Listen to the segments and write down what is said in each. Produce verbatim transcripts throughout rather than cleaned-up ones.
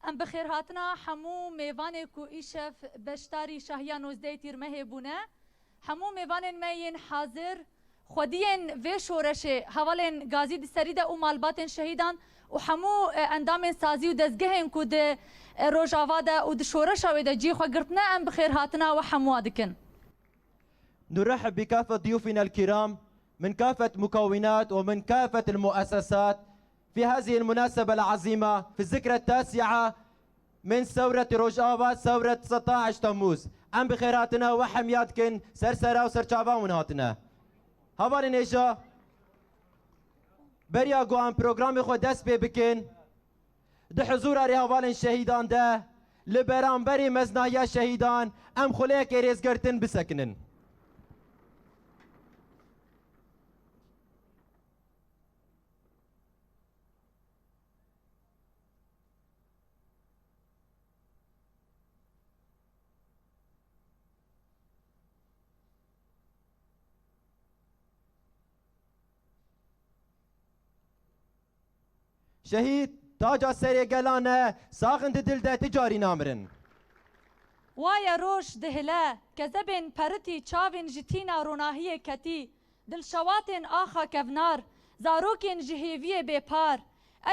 Em bi xêrhatina hemû mêvanê ku îşev beşdarî şahiya nozdehê Tîrmehê bûne. Hemû mêvanên me yên hazir, xwediyên vê şoreşê, hevalên gazî di serî de û malbatên şehîdan û hemû, e, endamên sazî û dezgehên ku di, e, Rojava de û di şoreşa wê de cihê xwe girtine, em bi xêrhatina we hemûa dikin. نرحب بكافة ضيوفنا الكرام من كافة مكونات ومن كافة المؤسسات في هذه المناسبة العظيمة في الذكرى التاسعة من ثورة Rojava, ثورة ستعش تموز. Em bi xêr hatine we hemiya dikin, ser sera û ser çava hûn hatine. Hevalên hêja, beriya ku em programê xwe dest pê bikin, di huzûra rêhevalên şehîdan de, li beramberî meznahiya şehîdan, em xuleyekê rêzgirtin bisekinin. Şehîd taca serê gelan e, sax in di dil de ti carî namirin. Waye roj dihile, kezebên peritî, çavên ji tîna ronahiyê ketî, dilşewatên axa kevnar, zarokên ji hêviyê bêpar.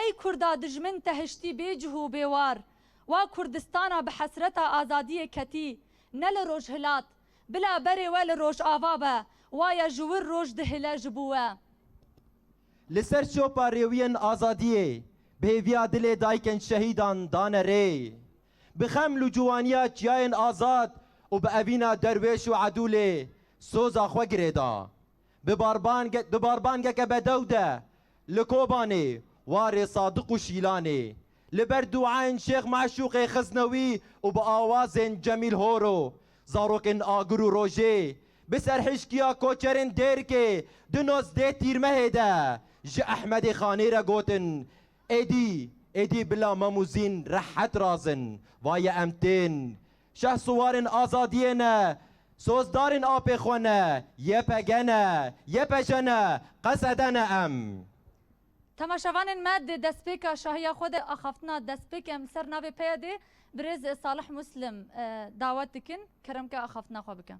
Ey Kurda dijmin tehiştî bê cih û bê war, wa Kurdistana bi hesreta azadiyê ketî, ne li Rojhilat, bila berê we li Rojava be, waye ji wir roj dihile ji bo we. Li ser şopa rêwiyên azadiyê, bi hêviya dilê dayikên şehîdan dane rê. Bi xeml û ciwaniya çiyayên azad û bi evîna derwêş û edûlê soza xwe girêda. Bi barbange-, bi barbangeke bedew de li Kobanê, warê Sadiq û Şîlanê, li ber duayên Şêx Meşûqê Xiznewî û bi awazên Cemîl Horo, zarokên Agir û Rojê, bi serhişkiya koçerên Dêrikê di nozdeh Tîrmehê de ji Ehmedê Xanê re gotin, êdî, êdî bila Mem û Zîn rehet razin, vaye em tên. Şehsuwarên azadiyê ne, sozdarên apê xwe ne, Y P G ne, Y P J ne, Q S D ne em. Temaşevanên me, di destpêka şahiya xwe de axaftina destpêk em ser navê P Y D'ê birêz Salih Muslim, e, dawet dikin, kerem ke axaftina xwe bike.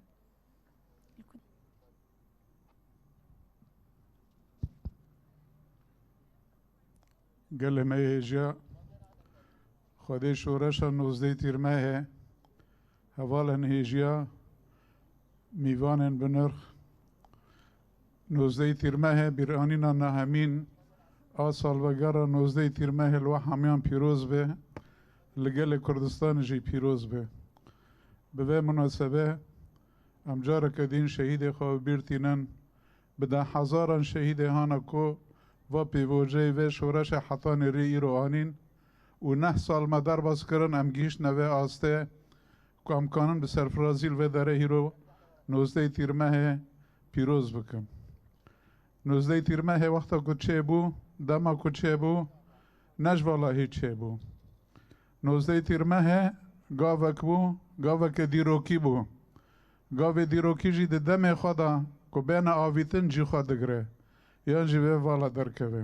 Gelê me yê hêjiya, xwedê şoreşa nozdeh Tîrmehê, hevalên hêjiya, mîvanên bi nirx, nozdeh Tîrmehê, bîranîna nahemîn a salvegera nozdeh Tîrmehê li we hemiyan pîroz be, li gelê Kurdistanê jî pîroz be. Bi vê munasebe, em careke din şehîdê xwe bi bîr tînin, bi deh hezaran şehîdê hana ku va pêvojeyê vê şoreşê heta nêrî îro anîn û neh sal me derbas kirin, em gihîştine vê astê ku em kanin bi serfirazî li vê derê hîro nozdeh Tîrmehê pîroz bikin. Nozdeh Tîrmehê wexta ku çêbû, dema ku çêbû, ne ji vala hîç çêbû. Nozdeh Tîrmehê gavek bû, gaveke dîrokî bû. Gavê dîrokî jî di demê xwe de ku bêne avîtin cî xwe digire, yan jî vê vala derkeve.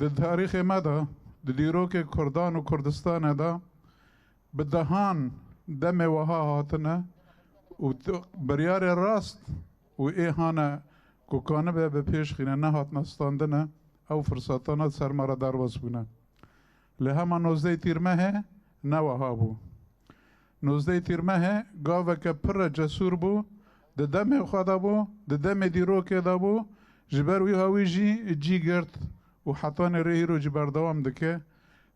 Di tarîxê me de, di dîrokê Kurdan û Kurdistanê de, bi dehan demê wiha hatine û t-, biryarê rast û ê hane ku kanibe bi pêş xîne nehatine standine, ew firsatana ser me re derbas bûne. Lê hema nozdeh Tîrmehê ne wiha bû. Nozdeh Tîrmehê gaveke pir re cesûr bû, di demê xwe de bû, di demê dîrokê de bû, ji ber wî hawî jî cî girt û hetanê rê îro jî berdewam dike.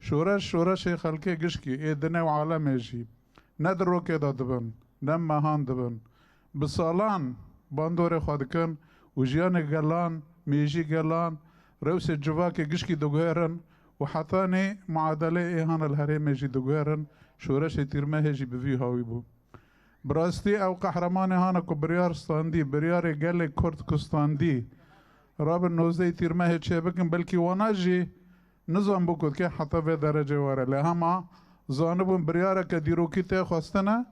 Şoreş, şoreşê xelkê gişkî ê dinê û alemê jî Ne di rokê de dibin, ne mehan dibin. Bi salan bandorê xwe dikin û jiyanê gelan, mêjî gelan, rewşê civakê gişkî diguherin û hetanî muadeleyê ê hana li herêmê jî diguherin, şoreşê Tîrmehê jî bi vî hawî bû. Bi rastî ew qehremanê hana ku biryar standî, biryarê gelê Kurd ku standî, rabin nozdehê Tîrmehê çêbikin, belkî wana jî nizanbû ku dike heta vê derecê were. Lê hema zanibûn biryareke dîrokî tê xwestine,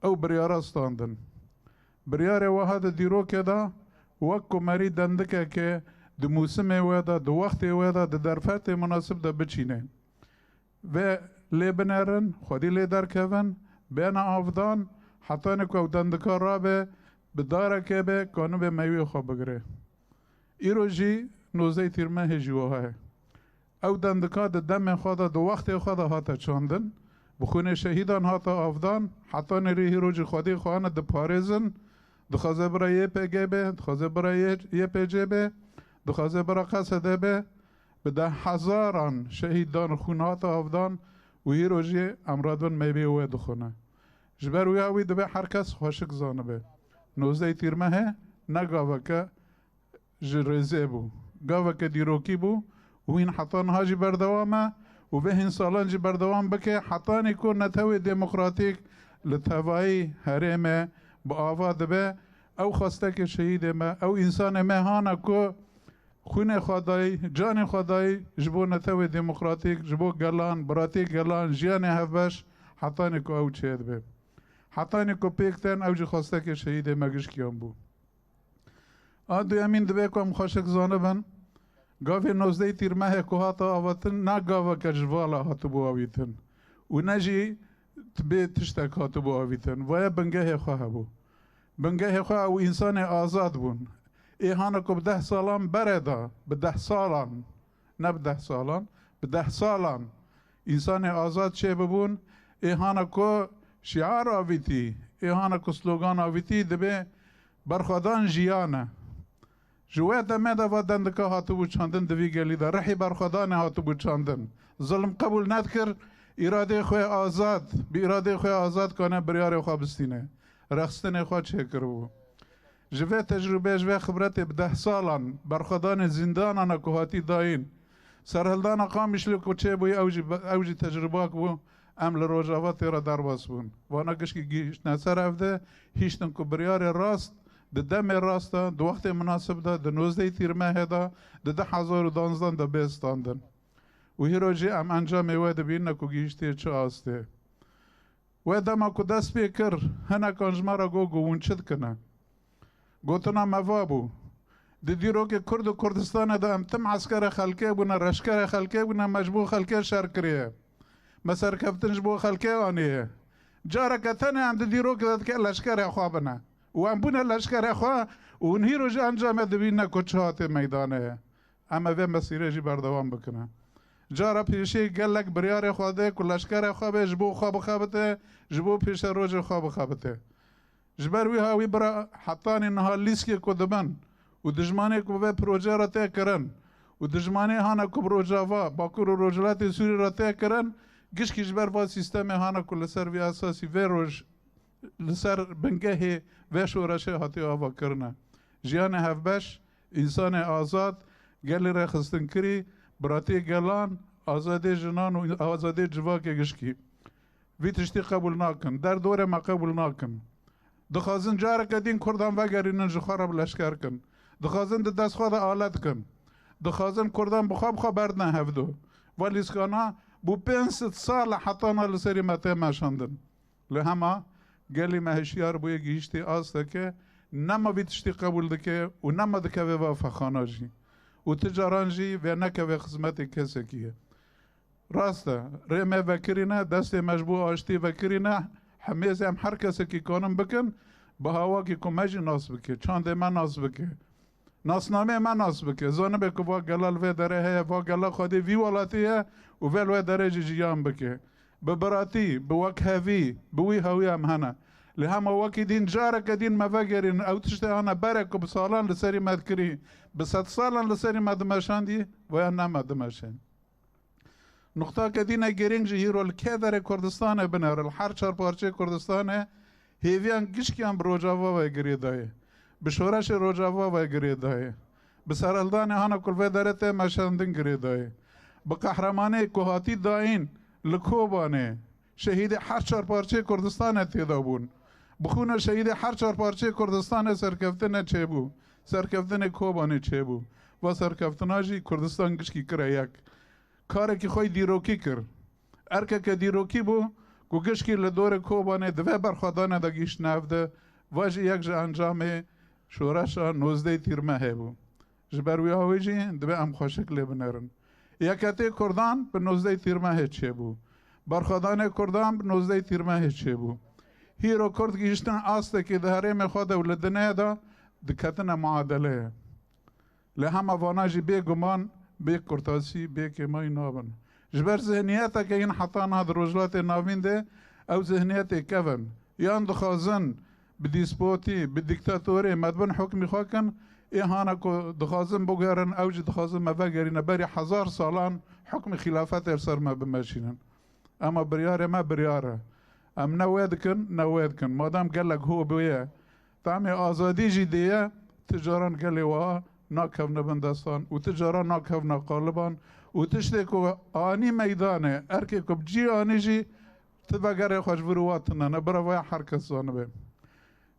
ew biryara standin. Biryarê wiha di dîrokê de wek ku merî dendikekê di mûsimê wê de, di wextê wê de, di derfetê munasib de biçînê. Vê lê binerin, xwedî lê derkevin, bêne avdan, hetanê ku ew dendika rabe, bi darekê be, kanibe meyvê xwe bigire. Îro jî nozdehê Tîrmehê jî wiha ye. Ew dendika di demê xwe de, di wextê xwe de hate çandin, bi xûnê şehîdan hate avdan, heta nêrî hîro jî xwedî xwe hene diparêzin, dixwaze bira Y P G be, dixwaze bira Y P C be, dixwaze bira Q S D be, bi deh hezaran şehîdan xûn hate avdan û hîro jî em radibin meyvê wê dixwine. Ji ber wî hawî divê her kes xweşik zanibe. Nozdehê Tîrmehê ne gaveke ji rêzê bû. Gaveke dîrokî bû û hîn heta niha jî berdewam e û vê hîn salan jî berdewam bike, hetanî ku netewê demokratîk li tevayî herêmê bi ava dibe. Ew xwestekê şehîdê me, ew însanê me hana ku xwînê xwe dayî, canê xwe dayî ji bo netewê demokratîk, ji bo gelan, biratî gelan, jiyanê hevbeş, hetanî ku ew çêdibe. Hetanî ku pêk tên, ew jî xwestekê şehîdê me gişkiyan bû. A duyemîn divê ku em xweşik zanibin, gavê nozdehê Tîrmehê ku hate avêtin, ne gaveke ji vala hatibû avîtin û ne jî bê tiştek hatibû avîtin. Vaye bingehê xwe hebû. Bingehê xwe ew însanê azad bûn. Ê hana ku bi deh salan berê de, bi deh salan, ne bi deh salan, bi deh salan însanê azad çêbibûn, ê hana ku şiar avîtî, ê hana ku slogan avîtî, dibê berxwedan jiyan e. Ji wê demê de va dendika hatibû çandin di vî gelî de, rihî berxwedanê hatibû çandin. Zilm qebûl nedikir, îradeyê xwe azad, bi îradeyê xwe azad kane biryarê xwe bistîne. Rexistinê xwe çêkiribû. Ji vê tecrûbê, ji vê xibretê bi deh salan berxwedanê zîndanana ku hatî dayîn, serhildana Qamişlo ku çêbûyî, ew jî, ew jî tecrûbak bû, em li Rojava tê re derbas bûn. Vana gişkî gihîştine ser ev de, hîştin ku biryarê rast di demê rast de, di wextê munasib de, di nozdehê Tîrmehê de, di du hezar û duwazdeh de bê standin. Û hîro jî em encamê wê dibînine ku gihîştiye çi astê. Wê dema ku dest pê kir, hinekan ji me re got ku hûn çi dikine? Gotina me va bû. Di dîrokê Kurd û Kurdistanê de em tim eskerê xelkê bûne, leşkerê xelkê bûne, me ji bo xelkê şer kiriye. Me serkeftin ji bo xelkê aniye. Careke tenê em di dîrokê de dike leşkerê xwe bine. Û em bûne leşkerê xwe û hûn hîro jî encamê dibîne ku çi hate meydanê ye. Em ê vê mesîrê jî berdewam bikine. Cara pêşî gelek biryarê xwe dê ku leşkerê xwe bê, ji bo xwe bixebite, ji bo pêşerojê xwe bixebite. Ji ber wî hawî bira hetanî niha lîskê ku dibin û dijmanê ku bi vê projê re tê kirin û dijmanê hana ku bi Rojava, Bakur û Rojhilatê Sûrî re tê kirin, gişkî ji ber va sîstemê hana ku li ser vî esasî vê roj li ser bingehê vê şoreşê hatiye avakirine. Jiyanê hevbeş, însanê azad, gelê rêxistinkirî, biratiyê gelan, azadiyê jinan û azadiyê civakê gişkî. Vî tiştî qebûl nakin. Derdorê me qebûl nakin. Dixwazin careke din Kurdan vegerînin, ji xwe re bi leşker kin. Dixwazin di dest xwe de alet kin. Dixwazin Kurdan bi xwe bi xwe berdine hevdo. Va lîskana bû pênc sed sal e hetana li serî me tê meşandin. Li hema gelî me hişyar bûye, gihîştî astekê, nema vî tiştî qebûl dike û nema dikeve va fexana jî. Û ti caran jî vê nekeve xizmetê kesekî ye. Rast e, rê me vekirîne, destê me ji bo aştî vekirîne, hemêz em her kesekî kanin bikin, bi hawakî ku me jî nas bike, çandê me nas bike. Nasnameyê me nas bike. Zanibe ku va gela li vê derê heye, va gela xwedê vî welatê ye û vê li wê derê jî jiyan bike. Bi biratî, bi wekhevî, bi wî hewî em hene. Lê hema wekî dîn, careke dîn me vegerîn, ew tiştê hene berê ku bi salan li serî me dikirî, bi sed salan li serî me dimeşandî, vaya ne me dimeşên. Nuqtake dîne girîng jî îro li kê derê Kurdistanê binêre, li her çar parçeyê Kurdistanê hêviyan gişkiyan bi Rojava ve girêdayê, bi şoreşê Rojava ve girêdayê, bi serhildanê hana ku li vê derê tê meşandin girêdayê, bi qehremanê ku hatî dayîn li Kobanê, şehîdê her çar parçeyê Kurdistanê têda bûn. Bi xûna şehîdê her çar parçeyê Kurdistanê serkeftinê çêbû. Serkeftinê Kobanê çêbû. Va serkeftina jî Kurdistan gişkî kire yek. Karekî xwe yî dîrokî kir. Erkeke dîrokî bû ku gişkî li dorê Kobanê di vê berxwedanê de gihîştine hev de, va jî yek ji encamê şoreşa nozdehê Tîrmehê bû. Ji ber wî awê jî divê em xweşik lê binêrin. Yeketê Kurdan bi nozdehê Tîrmehê çêbû. Berxwedanê Kurdan bi nozdehê Tîrmehê çêbû. Hîro Kurd gihîştin astekê di herêmê xwe de û li dinê de diketine muadeleyê. Lê hema vana jî bê guman, bê kurtasî, bê kêmayî nabin. Ji ber zihniyeteke yên heta niha di Rojhilatê Navîn de ew zihniyetê kevin. Yan dixwazin bi dîspotî, bi dîktatorê me di bin hukmî xwe kin, ê hana ku dixwazin biguherin, ew jî dixwazin me vegerîne berî hezar salan hukmî xîlafetê li ser me bimeşînin. Ema biryarê me biryar e. Em ne wê dikin, ne wê dikin. Madem gelek ho bûye, tamê azadî jî dêye, ti caran gelê wiha nakevne bin destan û ti caran nakevne qaliban û tiştê ku anî meydanê, erkê ku bi cî anî jî ti vegerê xwe ji vir û wa tune ne. Birevaya her kes zanibe.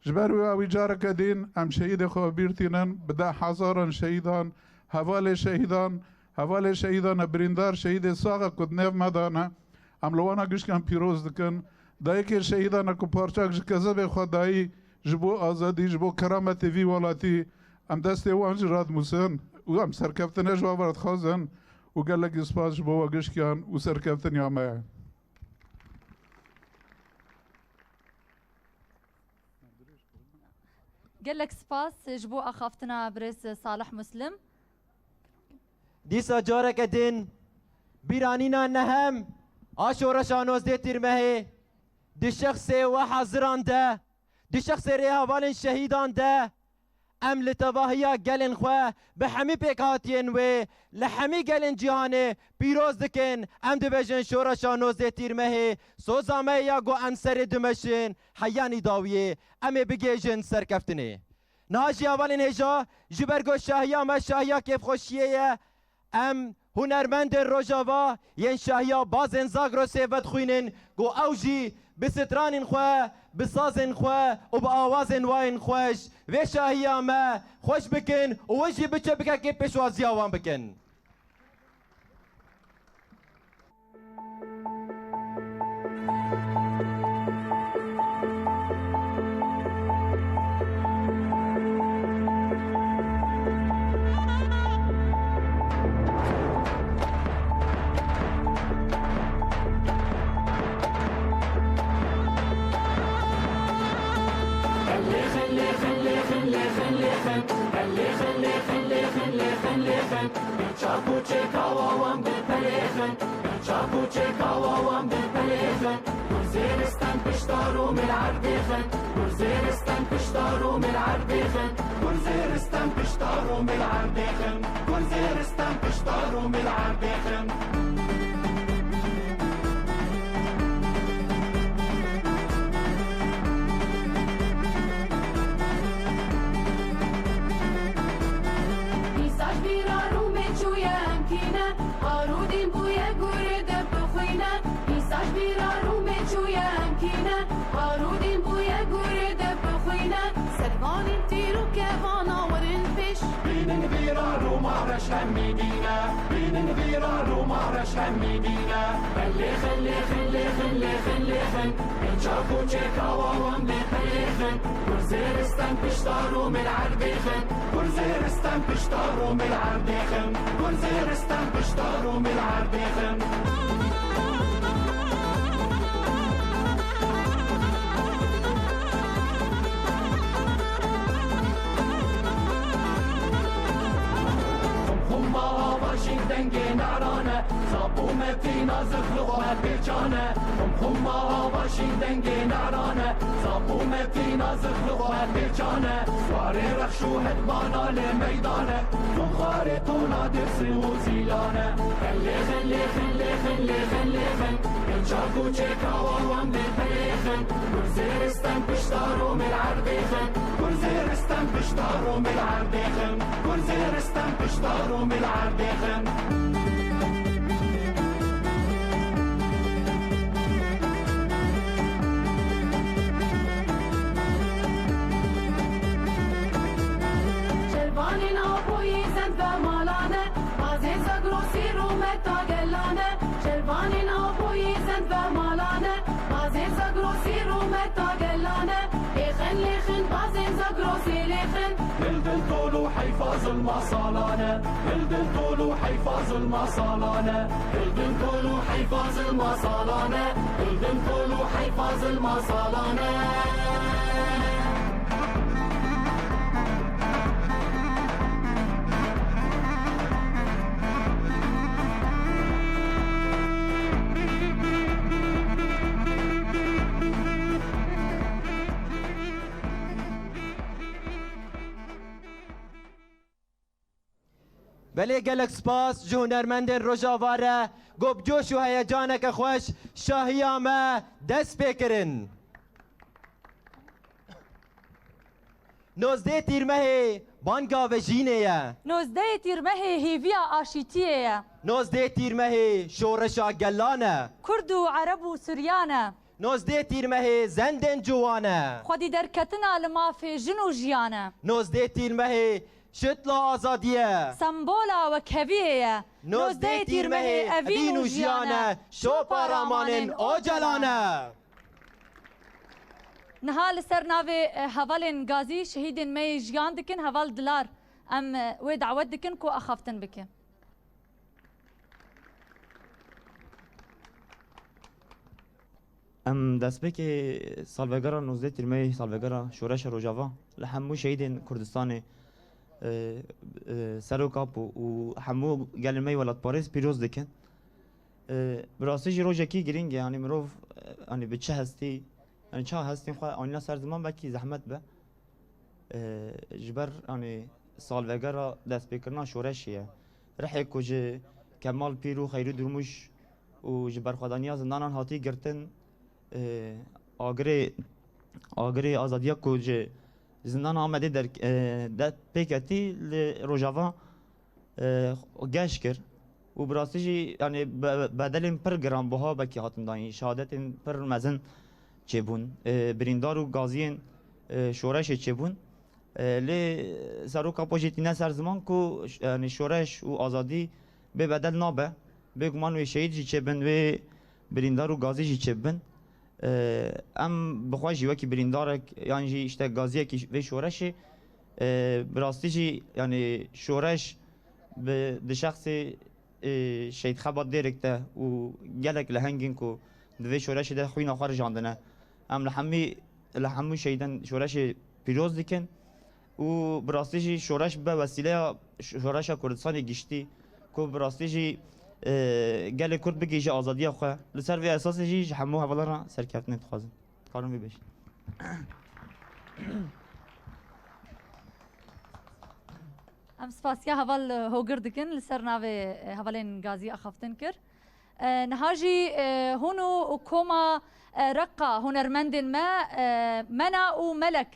Ji ber wê wî careke din em şehîdê xwe bîr tînin, bi deh hezaran şehîdan, hevalê şehîdan, hevalê şehîdan e birîndar, şehîdê sax e ku di nêv me de ne. Em li wana gişkan pîroz dikin. Dayikê şehîdan e ku parçak ji kezebê xwe dayî ji bo azadî, ji bo kerametê vî welatî. Em destê wan jî radimûsin û em serkeftinê ji wan ve dixwazin û gelekî spas ji bo we gişkan û serkeftiniya me ye. Gelek spas ji bo axaftina birêz Salih Muslim. Dîsa careke din bîranîna nehem a şoreşa nozdeh Tîrmehê di şexsê we haziran de, di şexsê rêhevalên şehîdan de, em li tevahiya gelên xwe bi hemî pêkhatiyên wê li hemî gelên cîhanê pîroz dikin. Em dibêjin şoreşa nozdeh Tîrmehê soza me ya ku em serê dimeşin heyanî dawiyê, em ê bigihêjin serkeftinê. Niha jî hevalên hêja, ji ber ku şahiya me şahiya kêfxweşiyê ye, em hunermendên Rojava yên şahiya Bazên Zagrosê vedixwînin ku ew jî bi stranên xwe, bi sazên xwe û bi awazên wayên xweş vê şahiya me xweş bikin û wê jî biçe bikekê pêşwaziya wan bikin. Çaku çêka wawan bi pelêxin, çaku çêka wawan bi pelêxin. Gurzê Ristem pişta Rûmê li erdêxin, gurzê Ristem pişta Rûmê li erdêxin, gurzê Ristem pişta Rûmê li erdêxin, gurzê Ristem pişta Rûmê li erdêxin. Îsaj bîra Rûmê çûye em kîne, arûdîn bûye gurê de bixwîne. Îsaj bîra Rûmê çûye em kîne, arûdîn bûye gurê de bixwîne. Servanên tîr û kevana werin pêş. Bînin vîra Rûma reş hemî dîne, bînin vîra Rûma reş hemî dîne. Belê xelê xelê xelê xelê xel. Çaku çêka wawan bê pelêxin. Gurzê Ristem pişta Rûmê li erdêxin. Gurzê Ristem pişta Rûmê li erdêxin. Gurzê Ristem pişta Rûmê li erdêxin. Xumxuma ava jî dengê narane. Xapo Metî nazik li xwe pêçane, xum xuma hava şîn dengê narane. Zap û metî nazik li xwe pêçane, warê rexş û hedbana lê meydane. Xum xwarê tona dêrsin û zîlane. Lêxin, lêxin, lêxin, lêxin, lêxin. Çak û çêka wan dê pelêxin. Kurzê Ristem pişta Romê erdêxin. Kurzê Ristem pişta Romê erdêxin. Kurzê Ristem pişta Romê erdêxin. Şervanên Apoyî zend ve malane, bazên Zagrosî rûmeta gelane. Şervanên Apoyî zend ve malane, bazên Zagrosî rûmeta gelane. Lêxin, lêxin, bazên Zagrosî lêxin. Hildin tol û heyfa zilma salane. Hildin tol û heyfa zilma salane. Hildin tol û heyfa zilma salane. Hildin tol û heyfa zilma salane. Belê gelek spas ji hunermendên Rojava re, ku bi coş û heyecaneke xweş şahiya me dest pê kirin. Nozdeh Tîrmehê banga vejînê ye. Nozdeh Tîrmehê hêviya aşîtiyê ye. Nozdeh Tîrmehê şoreşa gelan e. Kurd û Ereb û Suryan e. Nozdeh Tîrmehê zendên ciwan e. Xwedî derketina li mafê jin û jiyan e. Nozdeh Tîrmehê şitla azadiyê ye. Sembola wekheviyê ye. Nozdeh Tîrmehê evîn û jiyan e. Şopa ramanên Ocalan e. Niha li ser navê, e, hevalên gazî şehîdên me yê jiyan dikin, heval Dilar. Em, e, wê dawet dikin ku axaftin bike. Em destpêkê salvegera nozdeh Tîrmeyê, salvegera Şoreşa Rojava li hemû şehîdên Kurdistanê, e, e, Serok Apo û hemû gelên me yê welatparêz pîroz dikin. E, bi rastî jî rojekî girîng e, yanî mirov, e, yanî bi çi hestî, yanî çawa hestên xwe anîna ser ziman belkî zehmet be. E, ji ber, yanî, salvegera destpêkirina şoreşê ye. Rihê ku ji Kemal Pîr û Xeyrû Durmuş û ji berxwedaniya zindanan hatî girtin, e, agirê, agirê azadiya ku ji zindana Amedê der, e, de pêketî li Rojava e, geş kir û bi rastî jî, yanî, be-, bedelên pir giranbuha belkî hatin dayîn, şehadetên pir mezin çêbûn, e, birîndar û gaziyên, e, şoreşê çêbûn. E, lê Serok Apo jî tîne ser ziman ku, yanî, şoreş û azadî bê bedel nabe. Bêguman wê şehîd jî çêbin, wê birîndar û gazî jî çêbin. E, em bi xwe jî wekî birîndarek yan jî, işte, gaziyekî vê şoreşê, e, bi rastî jî, yanî, şoreş bi, di şexsê, e, Şehîd Xebat Dêrek de û gelek lehengên ku di vê şoreşê de xwîna xwe rijandine. Em li hemî, li hemû şehîdên şoreşê pîroz dikin. Û bi rastî jî şoreş bibe wesîleya ş-, şoreşa Kurdistanê giştî, ku bi rastî jî, e, gelê Kurd bigihîje azadiya xwe. Li ser vê esasê jî ji hemû hevalan re serkeftinê dixwazin. Dikarin vê bêjin. Em spasiya heval, e, Hogir dikin, li ser navê, e, hevalên gazî axaftin kir. E, niha jî, e, hûn û koma, e, Reqa hunermendên me, e, Mena û Melek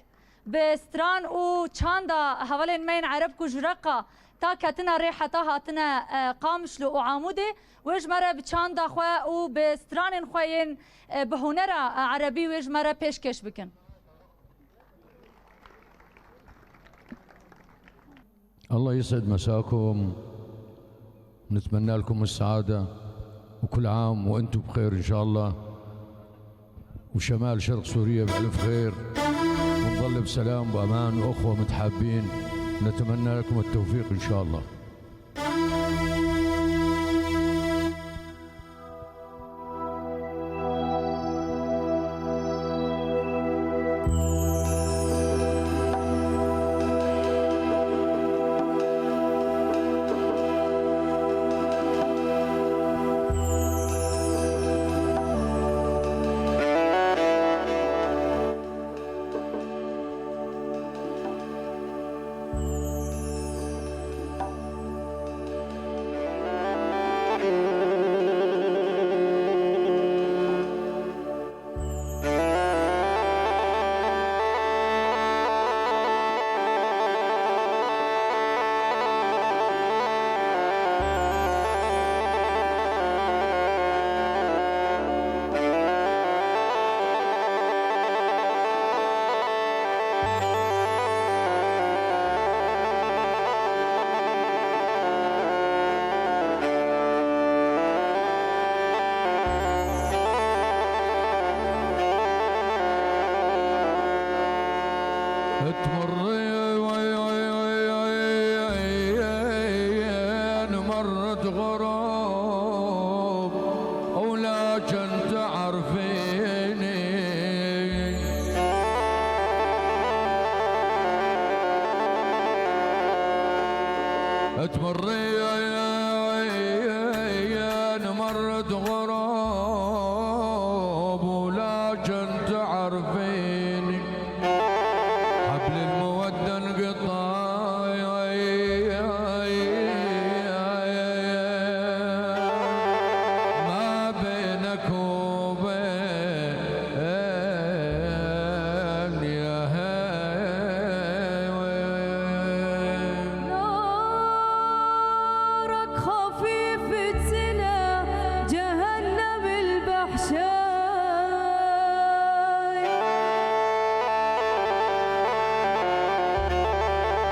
bi stran û çanda hevalên me yên Ereb ku ji Reqa ta ketina rê heta hatine, e, Qamişlo û Amûdê, wê ji me re bi çanda xwe û bi stranên xwe yên, e, bi hunera, e, erebî wê ji me re pêşkêş bikin. الله يسعد مساكم، نتمنى لكم السعادة، وكل عام وأنتم بخير إن شاء الله، وشمال شرق سوريا بألف خير، ونظل بسلام وأمان وأخوة متحابين، نتمنى لكم التوفيق إن شاء الله. تمرين مرت غروب ولكن تعرفيني. تمرين مرت غروب ولكن تعرفيني. حبل المودة انقطع ما بينك وبين يا هوي. نارك خفيف تلا جهنم البحشاي.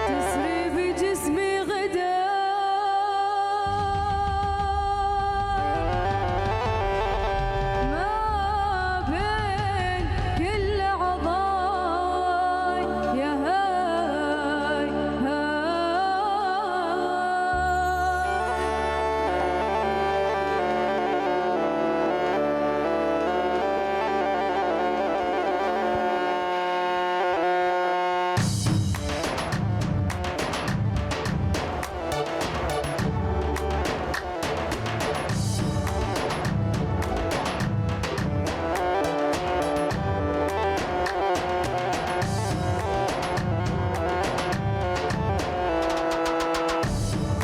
تسري بجسمي غداي. ما بين كل عضاي. يا هاي، هاي.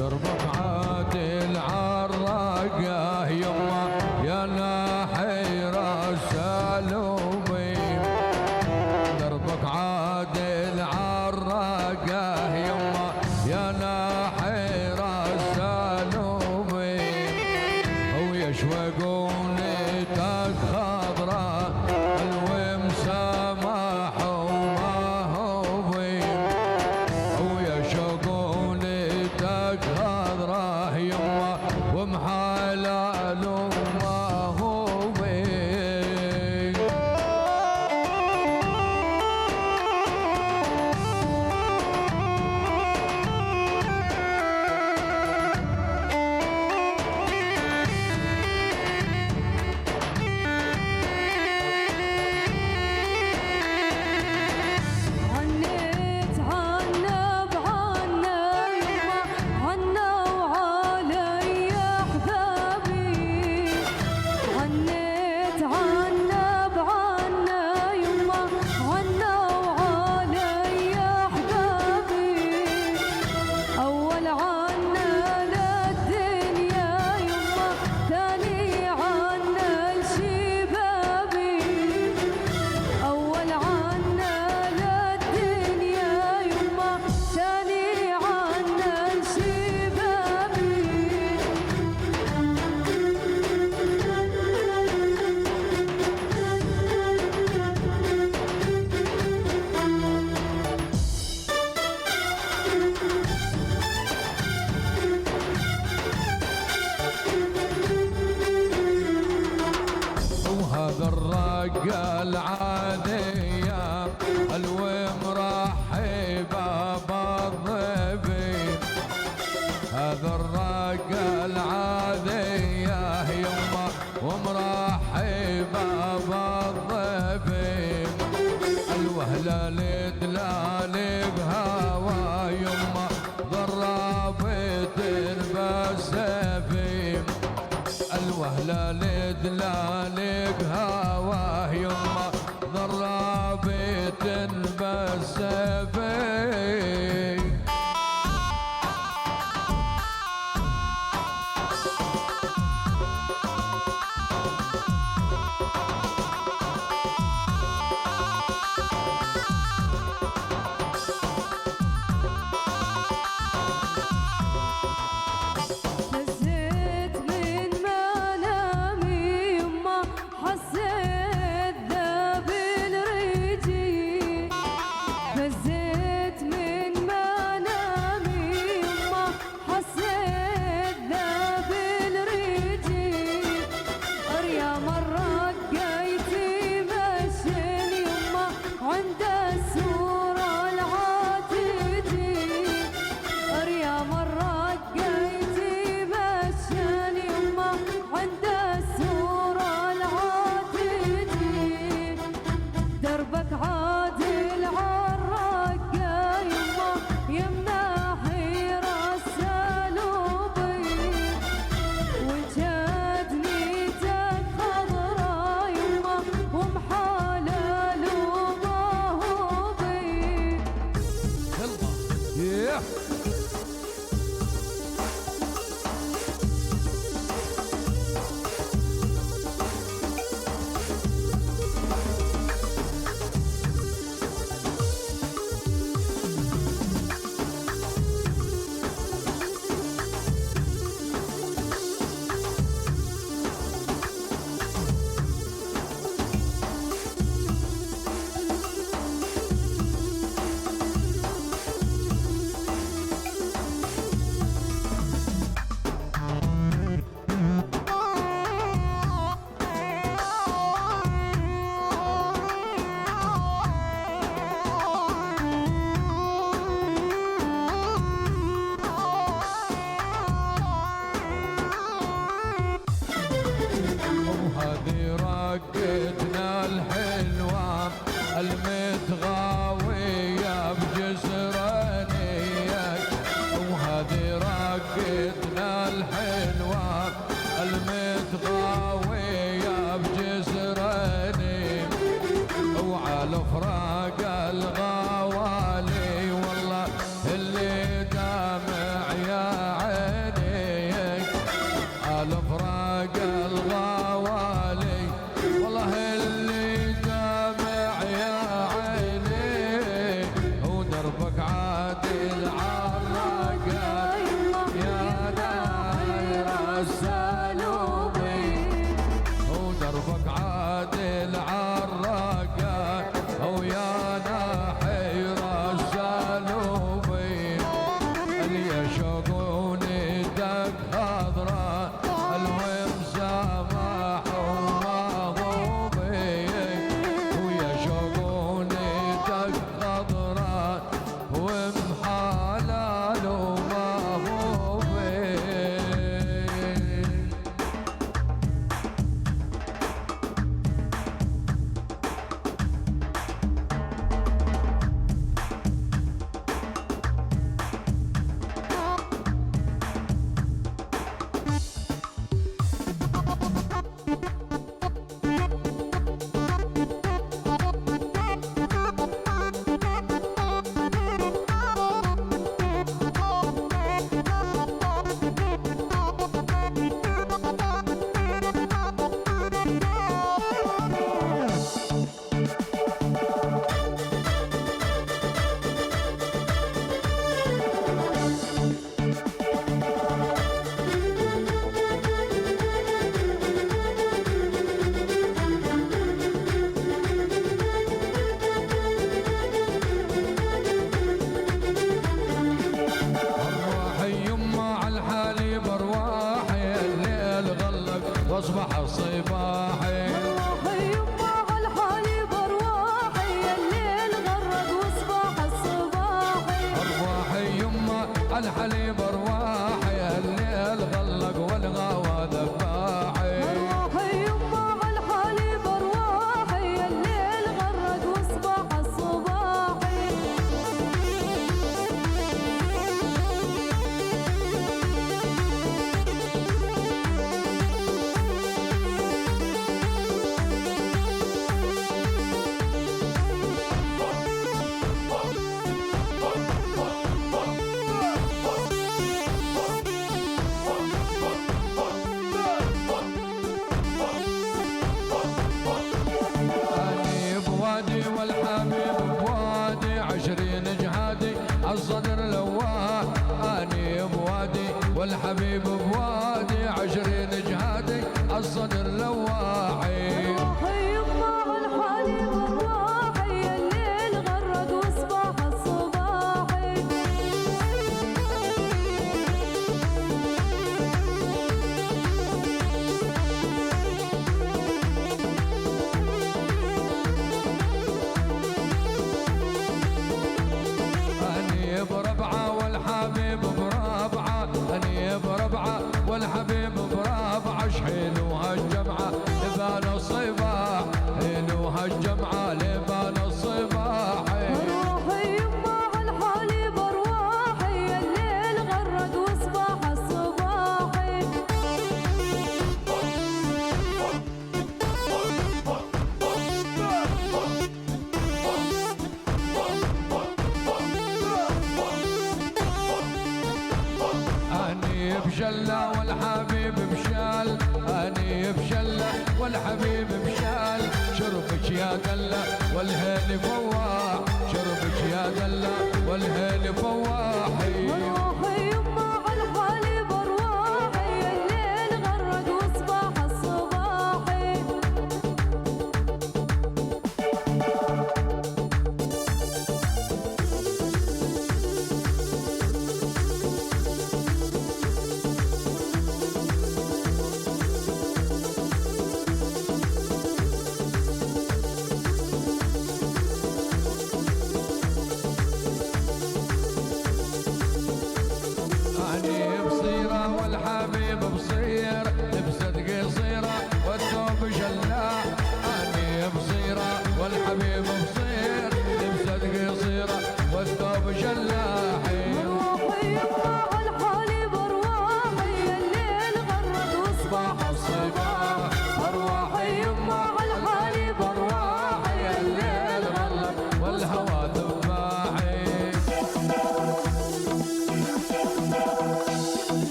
دربك عادل عالراقة يما، يا ناحي راس سلومي. دربك عادل عالراقة يما، يا ناحي راس سلومي. ويشوقوني تاج خضرا، الوم سماح وما هو بي. ويشوقوني تاج خضرا يما، ومحلال وما هو بي. عنيت عنا بعنا يما، عنا وعلي أحبابي. عنيت عنا بعنا يما، عنا وعلي أحبابي. أول عنا للدنيا يما، ثاني عنا لشبابي. أول عنا للدنيا يما، ثاني عنا لشبابي. وهذا الرقة العادية، الو مرحبا بالضيفين. هذا الرقة العادية يما، ومرحبا بالضيفين. الوهلة لدلال بهوا يما، ضربت بالسيفين. الوهلة لدلال بهوا يما، ضربت بالسيفين. فزت من منامي يما، حسيت ذاب الريجي. فزت من منامي يما، حسيت ذاب الريجي. اريا مرة قيتي مشن يما، عند السورة متغاوية بجسرانيك، وهذه رقتنا الحلوة المتغاوية بجسراني، وعلى فراق الغوالي والله اللي دامع يا عيني، على فراق الغوالي والله اللي دامع يا عيني، ودربك عادل عالراقة يا ناحر السلوبي، ودربك عادل عالراقة ويا ناحر السلوبي، اللي يشوقوني دق خضراء المهم سماح ومغوبي، ويا شوقوني تخضرة ومحلال ومغوبي. أرواحي يما عالحليب أرواحي، الليل غلق واصبح الصباحي. أرواحي يما عالحليب أرواحي، الليل غرد واصبح الصباحي. أرواحي يما عالحليب أرواحي، الليل غلق والغوا ذباحي. أرواحي يما عالحليب أرواحي، الليل غرد واصبح الصباحي. أني بوادي والحبيب بوادي، عشرين جهادي الصدر لواح. أني بوادي والحبيب بوادي، عشرين جهادي الصدر لواحي. روحي يما عالحليب أرواحي، الليل غرد واصبح الصباحي. أني بربعة والحبيب بربعة، أني بربعة والحبيب بربعة، شحيل وهالجمعة لبان الصباح، حيل وهالجمعة لبان الصباح. روحي يما عالحليب أرواحي، الليل غرد واصبح الصباحي. أني بشلة والحبيب بشال، أني بشلة والحبيب بشال. شربك يا دلة والهيل فواح، شربك يا دلة والهيل فواحي. روحي يما عالحليب أرواحي، الليل غرد واصبح الصباحي.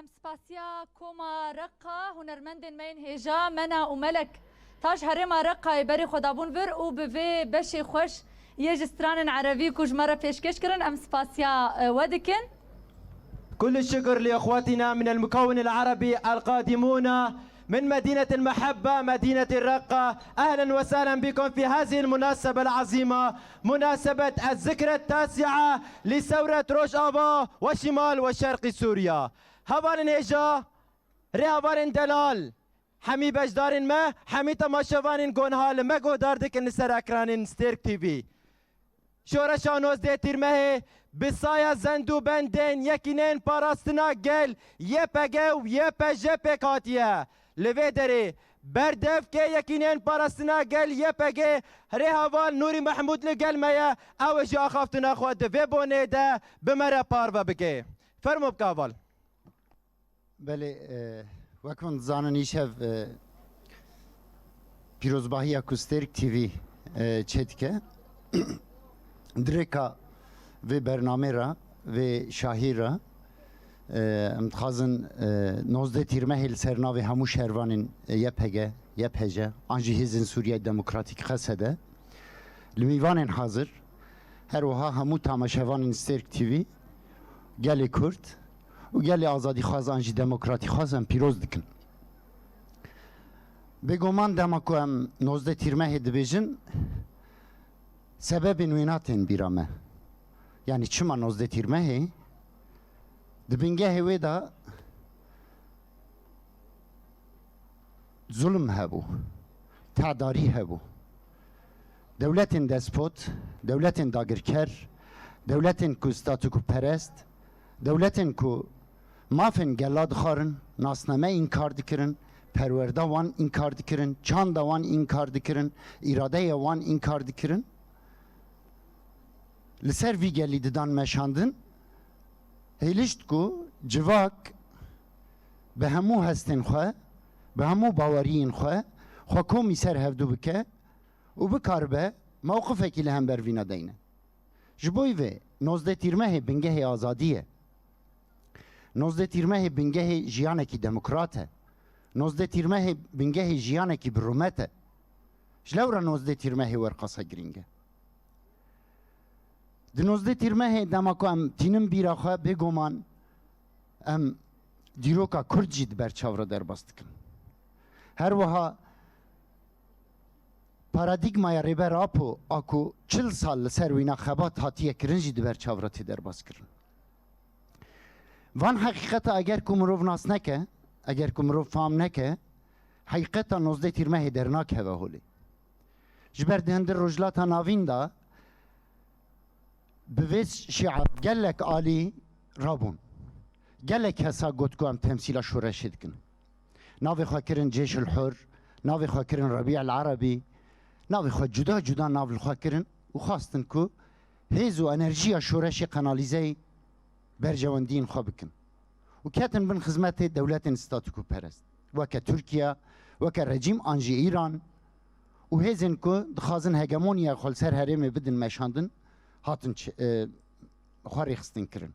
Spasiya Koma Reqa, hunermendên me yên hêja, Mena û Melek, ta ji herêma Reqayê berê xwe dabûn vir û bi vê beşê xweş yê ji stranên erebî ku ji me re pêşkêş kirin, em spasiya, e, we dikin. كل الشكر لإخوتنا من المكون العربي القادمون من مدينة المحبة، مدينة الرقة. أهلًا وسهلًا بكم في هذه المناسبة العظيمة، مناسبة الذكرى التاسعة لثورة روجافا وشمال وشرق سوريا. Hevalên hêja, rêhevalên delal, hemî beşdarên me, hemî temaşevanên gonha li me guhdar dikin li ser ekranên Stêrk T V. Şoreşa nozdeh Tîrmehê bi saya zend û bendên Yekîneyên Parastina Gel, Y P G û Y P J pêk hatiye. Li vê derê berdevkê Yekîneyên Parastina Gel, Y P G, rêheval Nûrî Mehmûd li gel me ye. Ew ê jî axaftina xwe di vê bonê de bi me re parve bike. Fermo bike heval. Belê, e, wek hûn dizanin, îşev, e, pîrozbahiya ku Stêrk T V, e, çêdike. Di rêka vê bernamê re, vê şahî re, e, em dixwazin, e, nozdeh Tîrmehê li ser navê hemû şervanên, e, Y P G, Y P J, an jî Hêzên Sûriya Demokratîk, Qesede, li mîvanên hazir, her wiha hemû tamaşevanên Stêrk T V, gelê Kurd û gelê azadîxwaz an jî demokratîxwaz em pîroz dikin. Bêguman dema ku em nozdeh Tîrmehê dibêjin, sebebên wêna tên bîra me. Yanî çima nozdeh Tîrmehê? Di bingehê wê de zulm hebû, tedarî hebû. Dewletên despot, dewletên dagirker, dewletên ku statûkoperest, dewletên ku mafên gela dixwarin, nasname înkar dikirin, perwerda wan înkar dikirin, çanda wan înkar dikirin, îradeya wan înkar dikirin. Li ser vî gelî didan meşandin, hêlişt ku civak bi hemû hestên xwe, bi hemû baweriyên xwe, xwe komî ser hevdû bike û bikaribe mewqifekî li hember vîna deyne. Ji bo vê nozdeh Tîrmehê bingehê azadî ye. Nozdeh Tîrmehê bingehê jiyanekî demokrat e. Nozdeh Tîrmehê bingehê jiyanekî bi rûmet e. Ji lewra nozdeh Tîrmehê werqasa girîng e. Di nozdeh Tîrmehê dema ku em tînin bîra xwe, bêguman em dîroka Kurd jî di ber çav re derbas dikin. Her wiha paradîgmaya Rêber Apo a ku çil sal li ser wîna xebat hatiye kirin jî di ber çav re tê derbas kirin. Van heqîqeta eger ku mirov nas neke, eger ku mirov fam neke, heqîqeta nozdeh Tîrmehê dernakeve holê. Ji ber di hundir Rojhilata Navîn de bi vê şiar gelek alî rabûn. Gelek kesa got ku em temsîla şoreşê dikin. Navê xwe kirin Cêşul Hur, navê xwe kirin Rebî el Erebî, navê xwe cuda cuda nav li xwe kirin û xwestin ku hêz û enerjiya şoreşê qenalîzeyî berjewendiyên xwe bikin. Û ketin bin xizmetê dewletên statûkoperest. Weke Tirkiye, weke rejîm an jî Îran û hêzên ku dixwazin hegemoniya xwe li ser herêmê bidin meşandin, hatin çi-, e, xwe rêxistin kirin.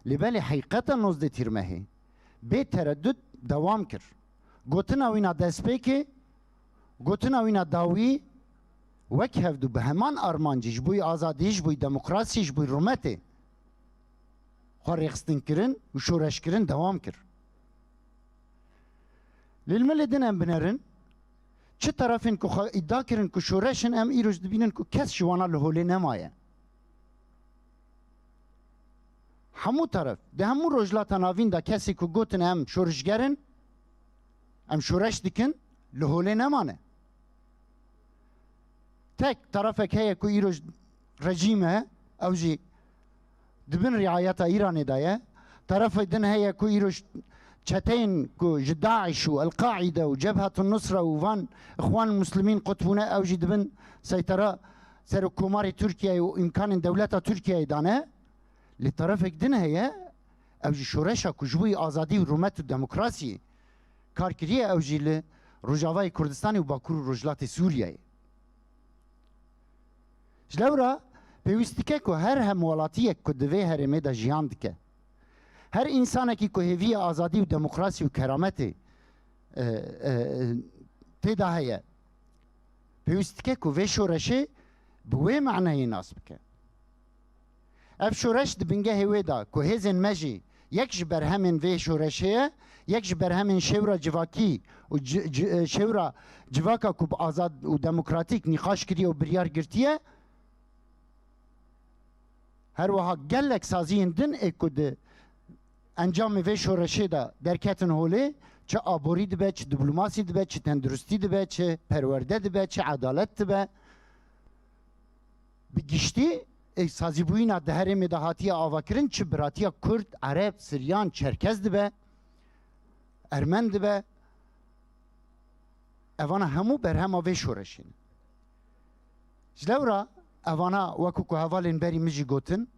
Lê belê heqîqeta nozdeh Tîrmehê bê teredût dewam kir. Gotina wîna destpêkê, gotina wîna dawî wek hevdû bi heman armancî ji bo azadî, ji bo demokrasî, ji bo rûmetê xwe rêxistin kirin û şoreş kirin dewam kir. Lê li milê din em binerin, çi terefên ku xwe îdia kirin ku şoreş in, em îroj dibînin ku kes ji wana li holê nemaye. Hemû teref, di hemû Rojhilata Navîn de kesê ku gotin em şorişger in, em şoreş dikin, li holê nemane. Tek terefek heye ku îroj rejîm e, ew jî di bin riayeta Îranê de ye. Terefê din heye ku îroj çeteyên ku ji DAIŞ û El-Qaîde û Cebhetun Nusre û van Îxwan Muslimîn qut bûne, ew jî di bin seytera serokkomarê Tirkiyeyê û îmkanên dewleta Tirkiyeyê dane. Lê terefek din heye, ew jî şoreşa ku ji bo azadî û rûmet û demokrasiyê kar kiriye, ew jî li Rojavayê Kurdistanê û Bakur û Rojhilatê Sûriyeyê. Ji lewra pêwîst dike ku her hemwelatiyek ku di vê herêmê de jiyan dike, Her însanekî ku hêviya azadî û demokrasî û kerametê, e, e, tê de heye, pêwîst dike ku vê şoreşê bi wê maneyê nas bike. Ev şoreş di bingehê wê de ku hêzên me jî yek ji berhemên vê şoreşê ye, yek ji berhemên şêwra civakî û ci-, ci-, e, şêwra civaka ku bi azad û demokratîk nîqaş kiriye û biryar girtiye, her wiha gelek saziyên din ê ku di encamê vê şoreşê de derketin holê, çi aborî dibe, çi diplomasî dibe, çi tenduristî dibe, çi perwerde dibe, çi edalet dibe, bi giştî, ê, sazîbûyîna di herêmê de hatiye avakirin, çi biratiya Kurd, Ereb, Siryan, Çerkez dibe, Ermen dibe, evana hemû berhema vê şoreşê ne. Ji lewra evana, wekû ku hevalên berî min jî gotin,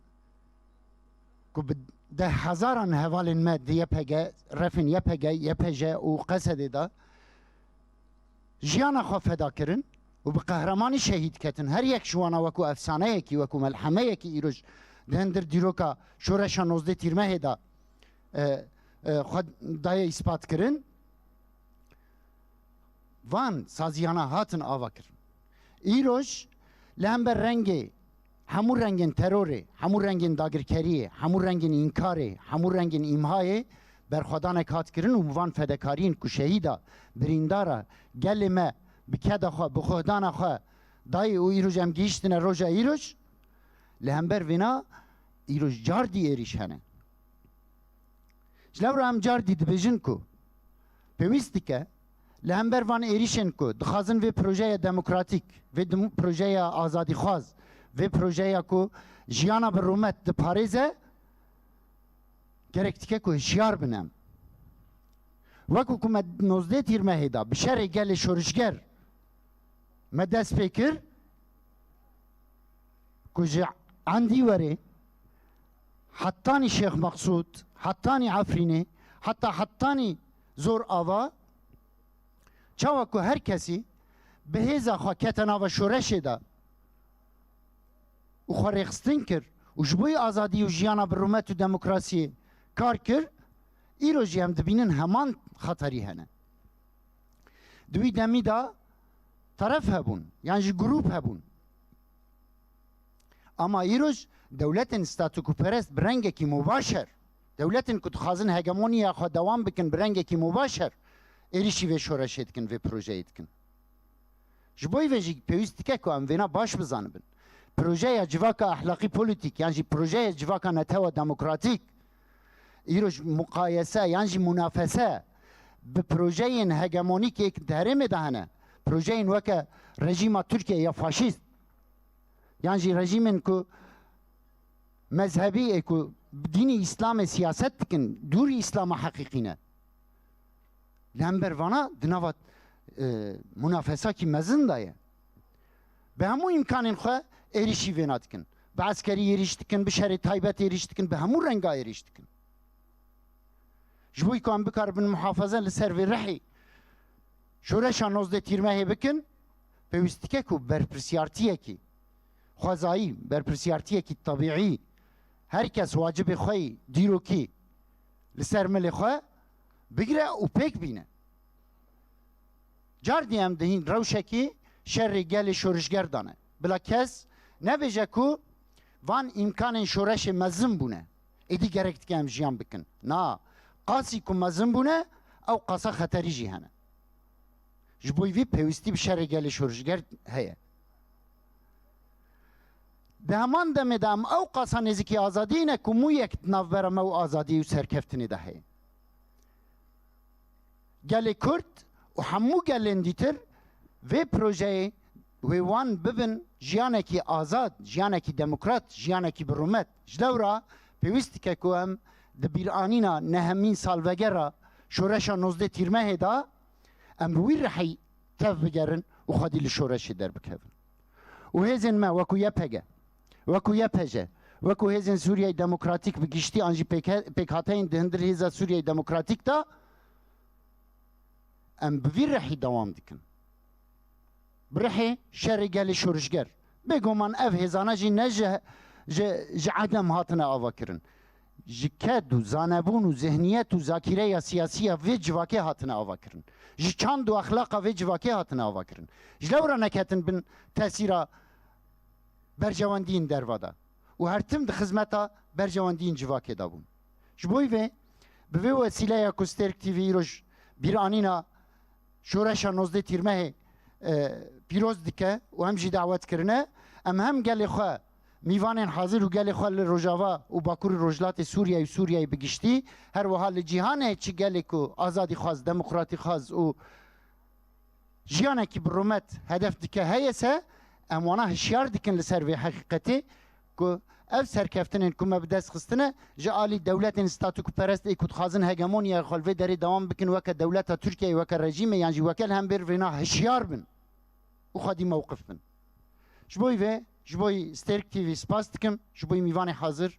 ku bi deh hezaran hevalên me di Y P G, refên Y P G, Y P J û Q S D'ê de jiyana xwe feda kirin û bi qehremanî şehîd ketin. Her yek ji wana wekû efsaneyekî, wekû melhemeyekî îroj di hundir dîroka şoreşa nozdeh Tîrmehê de, e, e, xwe daye îspat kirin. Van saziyana hatin ava kirin. Îroj li hember rengê, hemû rengên terorê, hemû rengên dagirkeriyê, hemû rengên înkarê, hemû rengên îmhayê berxwedanek hat kirin û van fedekariyên ku şehîda, birîndara gelê me bi keda xwe, bi guhdana xwe dayê û îroj em gihîştine roja îroj, li hember vêna îroj cardî êrîş hene. Ji lewra em cardî dibêjin ku pêwîst dike li hember van êrîşên ku dixwazin vê projeya demokratîk, vê dem-, projeya azadîxwaz, vê projeya ku jiyana bi rûmet diparêze, gerek dike ku hişyar bin em. Wekû ku me nozdeh Tîrmehê de bi şerê gelê şorişger me dest pê kir, ku ji Endîwerê, hetanî Şêx Meqsûd, hetanî Efrînê, heta hetanî Zor Ava, çawa ku her kesî bi hêza xwe kete nava şoreşê de û xwe rêxistin kir û ji bo azadî û jiyana bi rûmet û demokrasiyê kar kir, îro jî em dibînin heman xeterî hene. Di wî demî de teref hebûn, yan jî grûp hebûn. Ama îroj dewletên statûkoperest bi rengekî mubaşer, dewletên ku dixwazin hegemoniya xwe dewam bikin bi rengekî mubaşer, êrîşî vê şoreşê dikin, vê projeyê dikin. Ji bo vê jî pêwîst dike ku em vêna baş bizanibin. Projeya civaka ehlaqî polîtîk, yan jî projeya civaka netewa demokratîk, îroj muqayese yan jî munafese bi projeyên hegemonîk ê di herêmê de hene, projeyên weke rejîma Tirkiye ya faşîst, yan jî rejîmên ku mezhebî ê ku bi dînî Îslamê siyaset dikin, dûrî Îslama heqîqî ne. Li hember vana di nava, e, munafesakî mezin de ye. Bi hemû îmkanên xwe êrîşî vêna dikin. Bi eskerî êrîş dikin, bi şerê taybet êrîş dikin, bi hemû renga êrîş dikin. Ji bo ku em bikaribin muhafaza li ser vê rihê şoreşa nozdeh Tîrmehê bikin, pêwîst dike ku berpirsiyartiyekî xwezayî, berpirsiyartiyekî tebîî, her kes wacibê xwe yî dîrokî li ser milê xwe bigire û pêk bîne. Cardî em di hîn rewşekî şerê gelê şorişger de ne. Bila kes nebêje ku van îmkanên şoreşê mezin bûne. Êdî gerek dike em jiyan bikin. Na, qasî ku mezin bûne, ew qasa xeterî jî hene. Ji bo vî pêwîstî bi şerê gelê şorişger heye. Di heman demê de em ew qasa nêzîkî azadiyê ne ku mûyek di navbera me û azadiyê û serkeftinê de heye. Gelê Kurd û hemû gelên dîtir vê projeyê wê wan bibin jiyanekî azad, jiyanekî demokrat, jiyanekî bi rûmet. Ji lewra pêwîst dike ku em di bîranîna nehemîn salvegera şoreşa nozdeh Tîrmehê de em bi wî rihî tev bigerin û xwedî li şoreşê derbikevin. Û hêzên me wekû Y P G, wekû Y P J, wekû hêzên Sûriyeyê Demokratîk bi giştî an jî pêke-, pêkhateyên di hundir hêza Sûriyeyê Demokratîk de em bi vî rihî dewam dikin. Bi rihê şerê gelê şorişger. Bêguman ev hêzana jî ne ji, ji, ji edem hatine avakirin. Ji ked û zanebûn û zihniyet û zakîreya siyasî ya vê civakê hatine avakirin. Ji çand û exlaqa vê civakê hatine avakirin. Ji lewra neketin bin tesîra berjewendiyên derva de û her tim di xizmeta berjewendiyên civakê de bûn. Ji bo vê, bi vê wesîleya ku Stêrk T V îroj bîranîna şoreşa nozdeh Tîrmehê, e, pîroz dike û em jî dawet kirine, em hem gelê xwe, mîvanên hazir û gelê xwe li Rojava û Bakurê Rojhilatê Sûriyeyê û Sûriyeyê bi giştî, her wiha li cîhanê çi gelê ku azadîxwaz, demokratîxwaz û jiyanekî bi rûmet hedef dike heye se, em wana hişyar dikin li ser vê heqîqetê ku ev serkeftinên ku me bi dest xistine ji alî dewletên statûkoperest ê ku dixwazin hegemonyaya xwe li vê derê dewam bikin, weke dewleta Tirkiyeyê, weke rejîmê yan jî weke li hember vêna hişyar bin û xwedî mewqif bin. Ji bo vê, ji bo Stêrk T V spas dikim, ji bo mîvanê hazir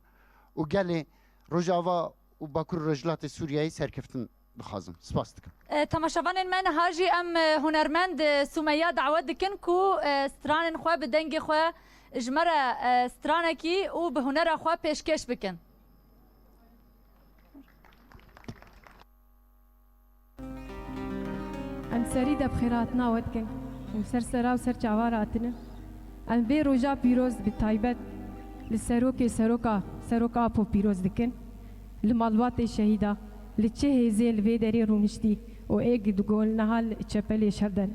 û gelê Rojava û Bakur Rojhilatê Sûriyeyê serkeftin dixwazim. Spas dikim. E, temaşevanên me, niha jî em, e, hunermend, e, Sumeya dawet dikin ku, e, stranên xwe bi dengê xwe ji me re, e, stranekî û bi hunera xwe pêşkêş bikin. Em serî de bi xêrhatina we dikin û ser sera û ser çava re hatine. Em vê roja pîroz bi taybet li serokê seroka, serok Apo pîroz dikin. Li malbatê şehîda, li çi hêzê li vê derê rûniştî û ê ku digol niha li çepelê şer de ne.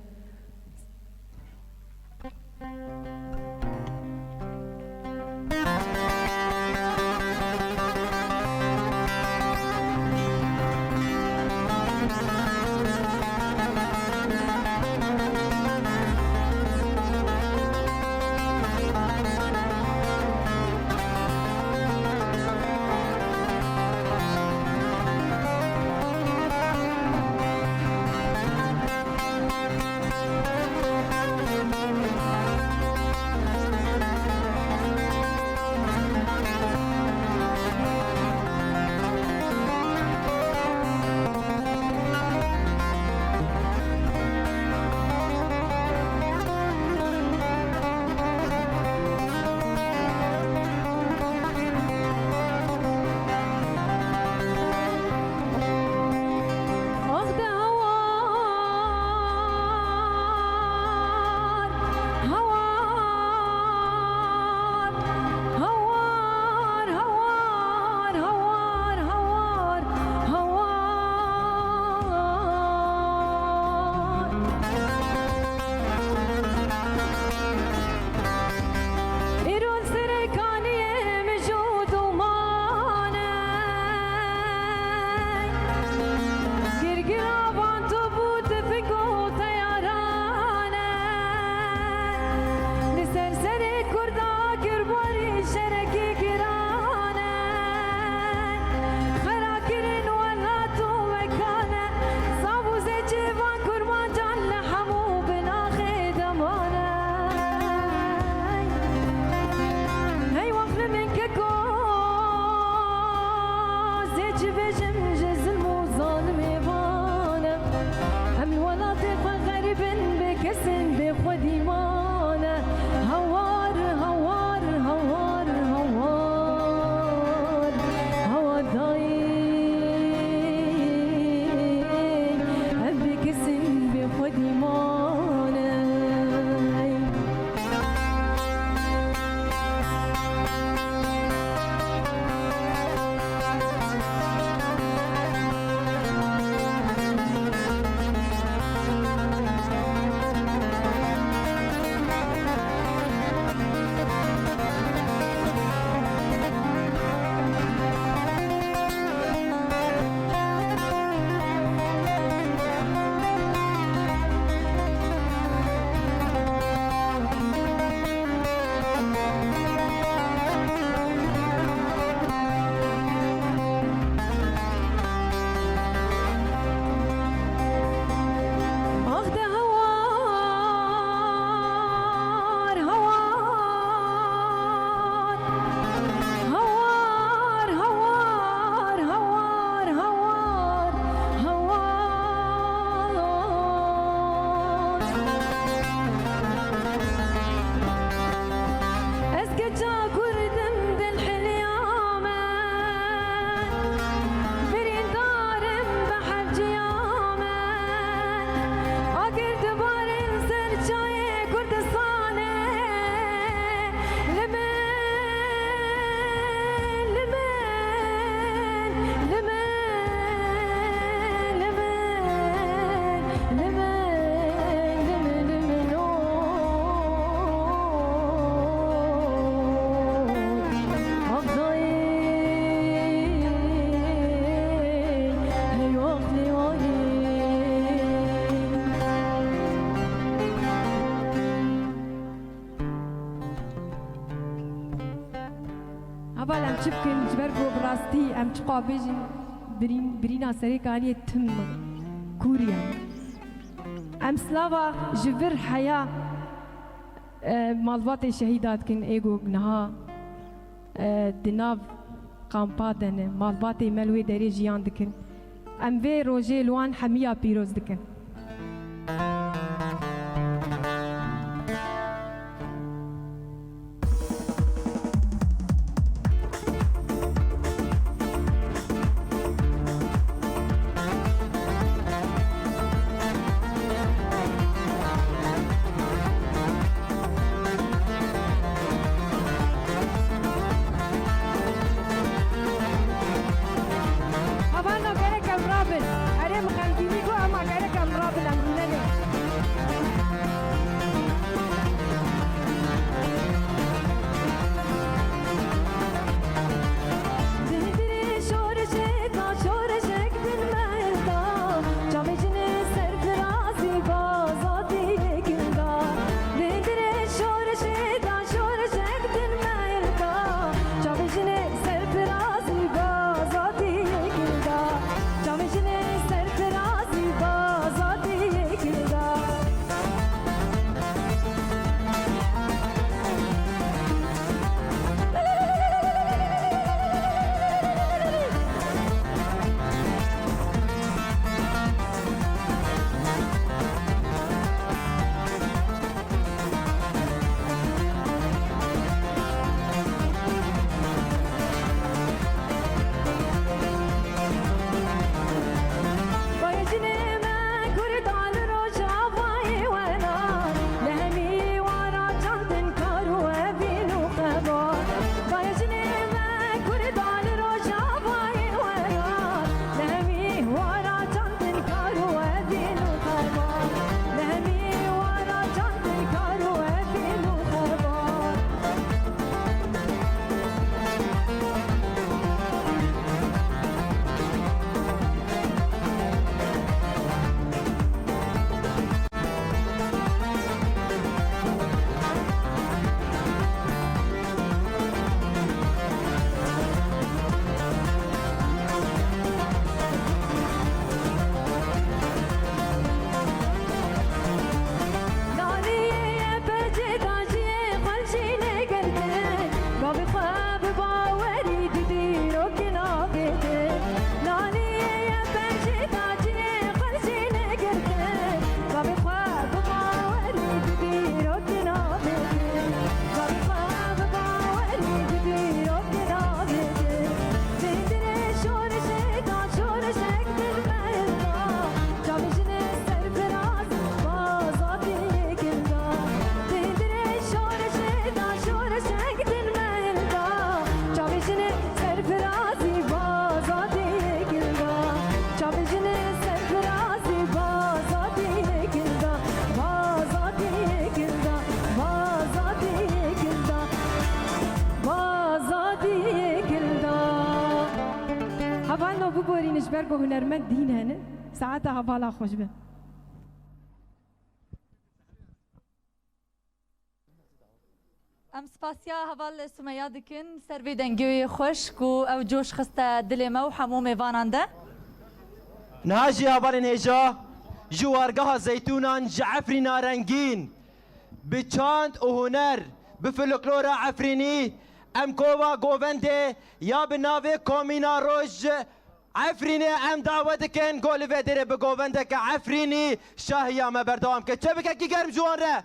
Îro li ser kaniyê min jû dûman e. Girgiravan top û tifik û teyaran e. Li ser serê Kurda kir barî şerekî giran e. Xera kirin welat û mekan e. Zav û zecê van kurmancan li hemû binaxê deman e. Hey, wexlê min keko, zê çi bêjim ji zilm û zalimê van e. Em li welatê xwe xerîb in, bê kes in, bê xwedî man e. Hawar, hawar, hawar, hawar, hawar dayî. Em bê kes in, bê xwedî man e. Çi bikin, ji ber ku bi rastî em çiqa bêjin, birîn-, birîna Serê Kaniyê tim kûr ye. Em silava ji vir heya, e, malbatê şehîda dikin, ê ku niha, e, di nav kampa de ne, malbatê me li wê derê jiyan dikin. Em vê rojê li wan hemiya pîroz dikin. Hevalno, gerek em rabin. Erê, min xemgînî got, ema gerek em rabin, em rûnenê. Di hundirê şoreşê de şoreşek din mehil da, çavê jinê serfirazî bi azadiyê gil da. Di hundirê şoreşê de şoreşek din mehil da, çavê jinê serfirazî bi azadiyê gil da. Çavê jinê serfirazî bi azadiyê gil da. Bayê jinê me Kurdan Rojavayê wena, li hemî wara çandin kar û evîn û xebat. Bayê jinê me Kurdan Rojavayê wena, li hemî wara çandin kar û evîn û xebat. Li hemî wara çandin kar û evîn û xebat. Naniyê ye pecê daciyê xwe jî negirtin, gavê xwe bi bawerî di dîrokê navêtin. Naniyê ye pecê daciyê xwe jî negirtin, gavê xwe bi bawerî di dîrokê navêtin. Gavê xwe bi bawerî di dîrokê navêtin. Di hundirê şoreşê de şoreşek din mehil da, çavê jinê serfiraz bi azadiyê gil da. Di hundirê şoreşê de şoreşek din mehil da, çavê jinê serfirazî bi azadiyê gil da. Çavê jinê serfirazî bi azadiyê gil da. Bi azadiyê gil da. Bi azadiyê gil da. Bi azadiyê gil da. Hevalno, biborîne ji ber ku hunermend dîn hene. Saeta hevala xweş be. Em spasiya heval Sumeya dikin ser vê dengê xweş ku ew coş xiste dilê me û hemû mêvanan de. Niha jî hevalên hêja ji wargeha Zeytûnan ji Efrîna rengîn, bi çand û huner, bi folklora Efrînî, em kova govendê ya bi navê Komîna Roj Efrînê em dawe dikin, ku li vê derê bi govendeke Efrînî şahiya me berdewam ke. Çepikekî germ ji wan re.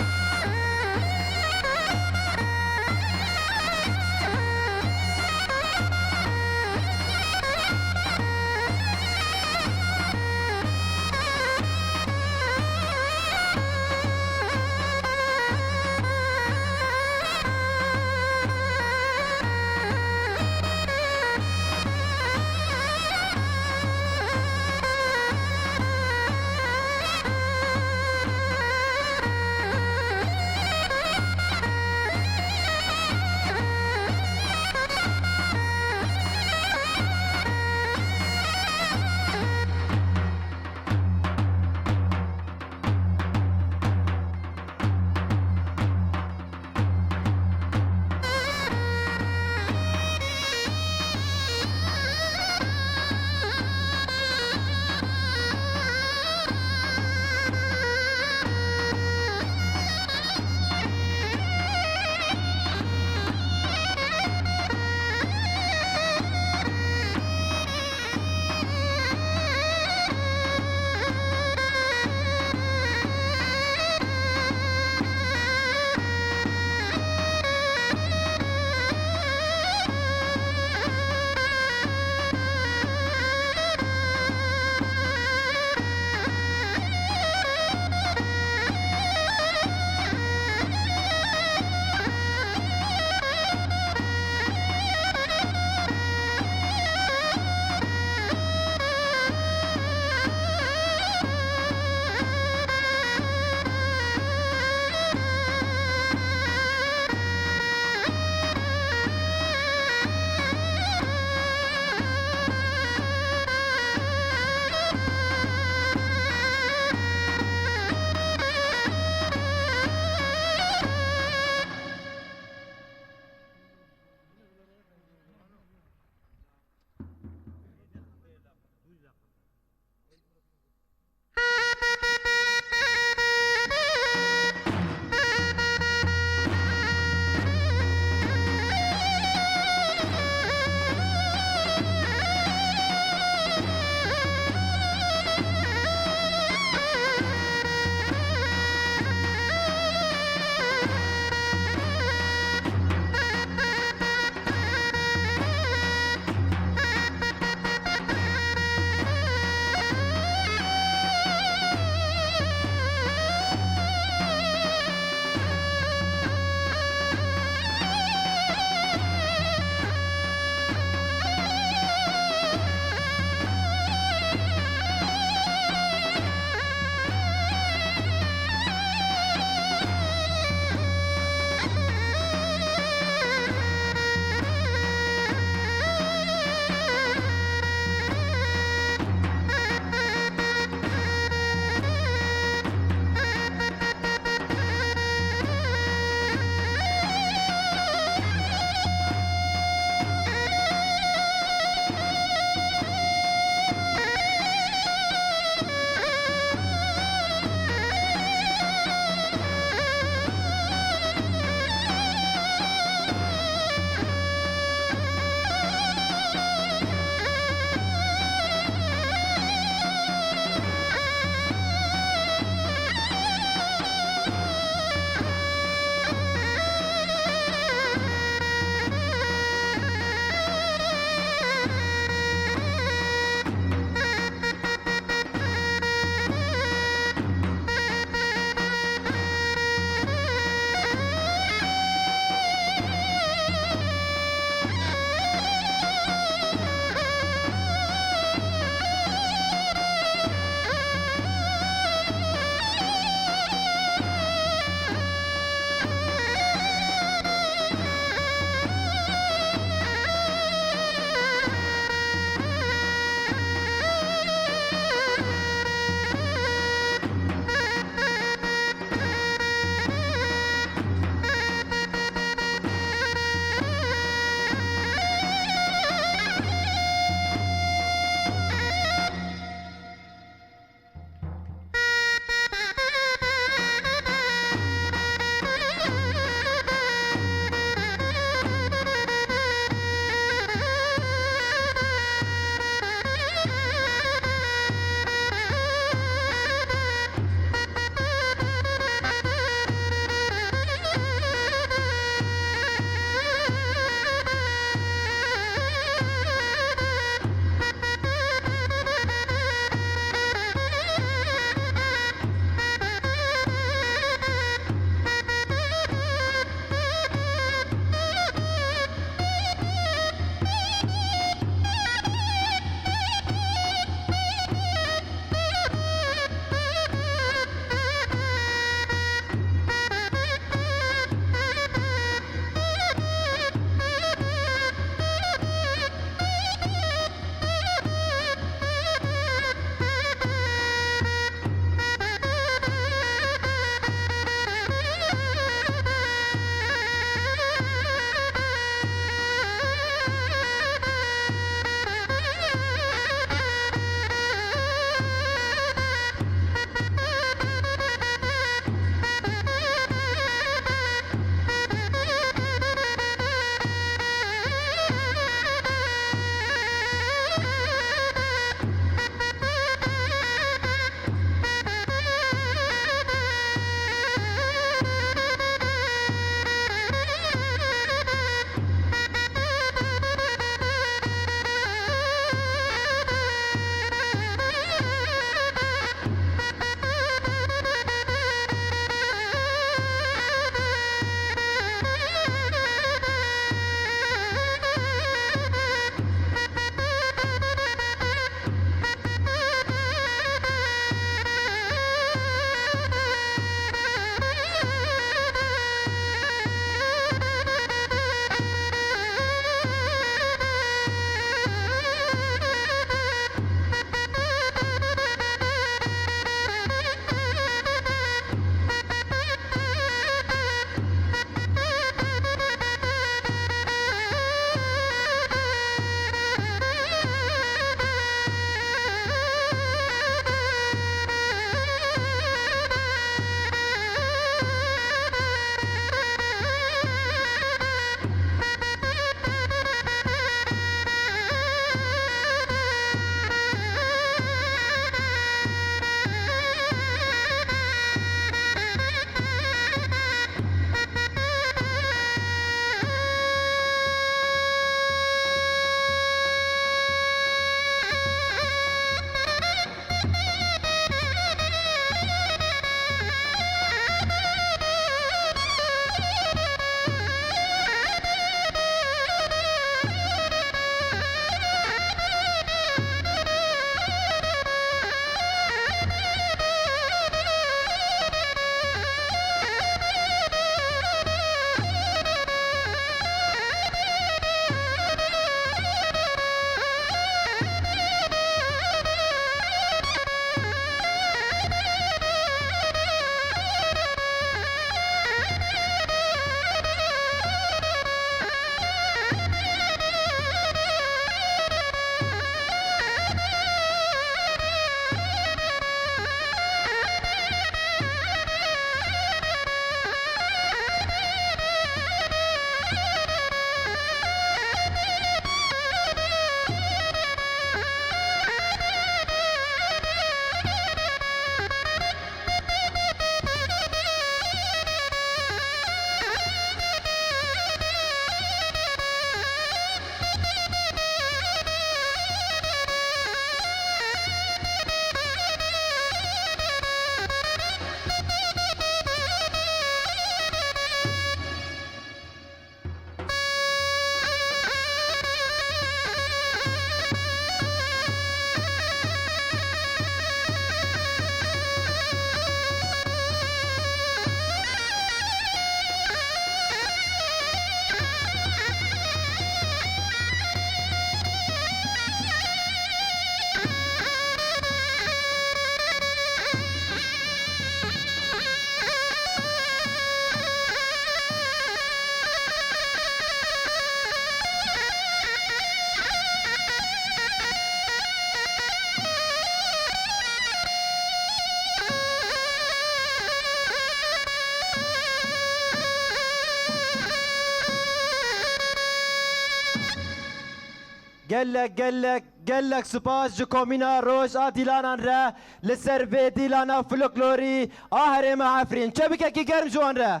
Gelek, gelek, gelek spas ji Komîna Roj a Dîlanan re li ser vê dîlana folklorî a herêma Efrîn. Çepikekî germ ji wan re.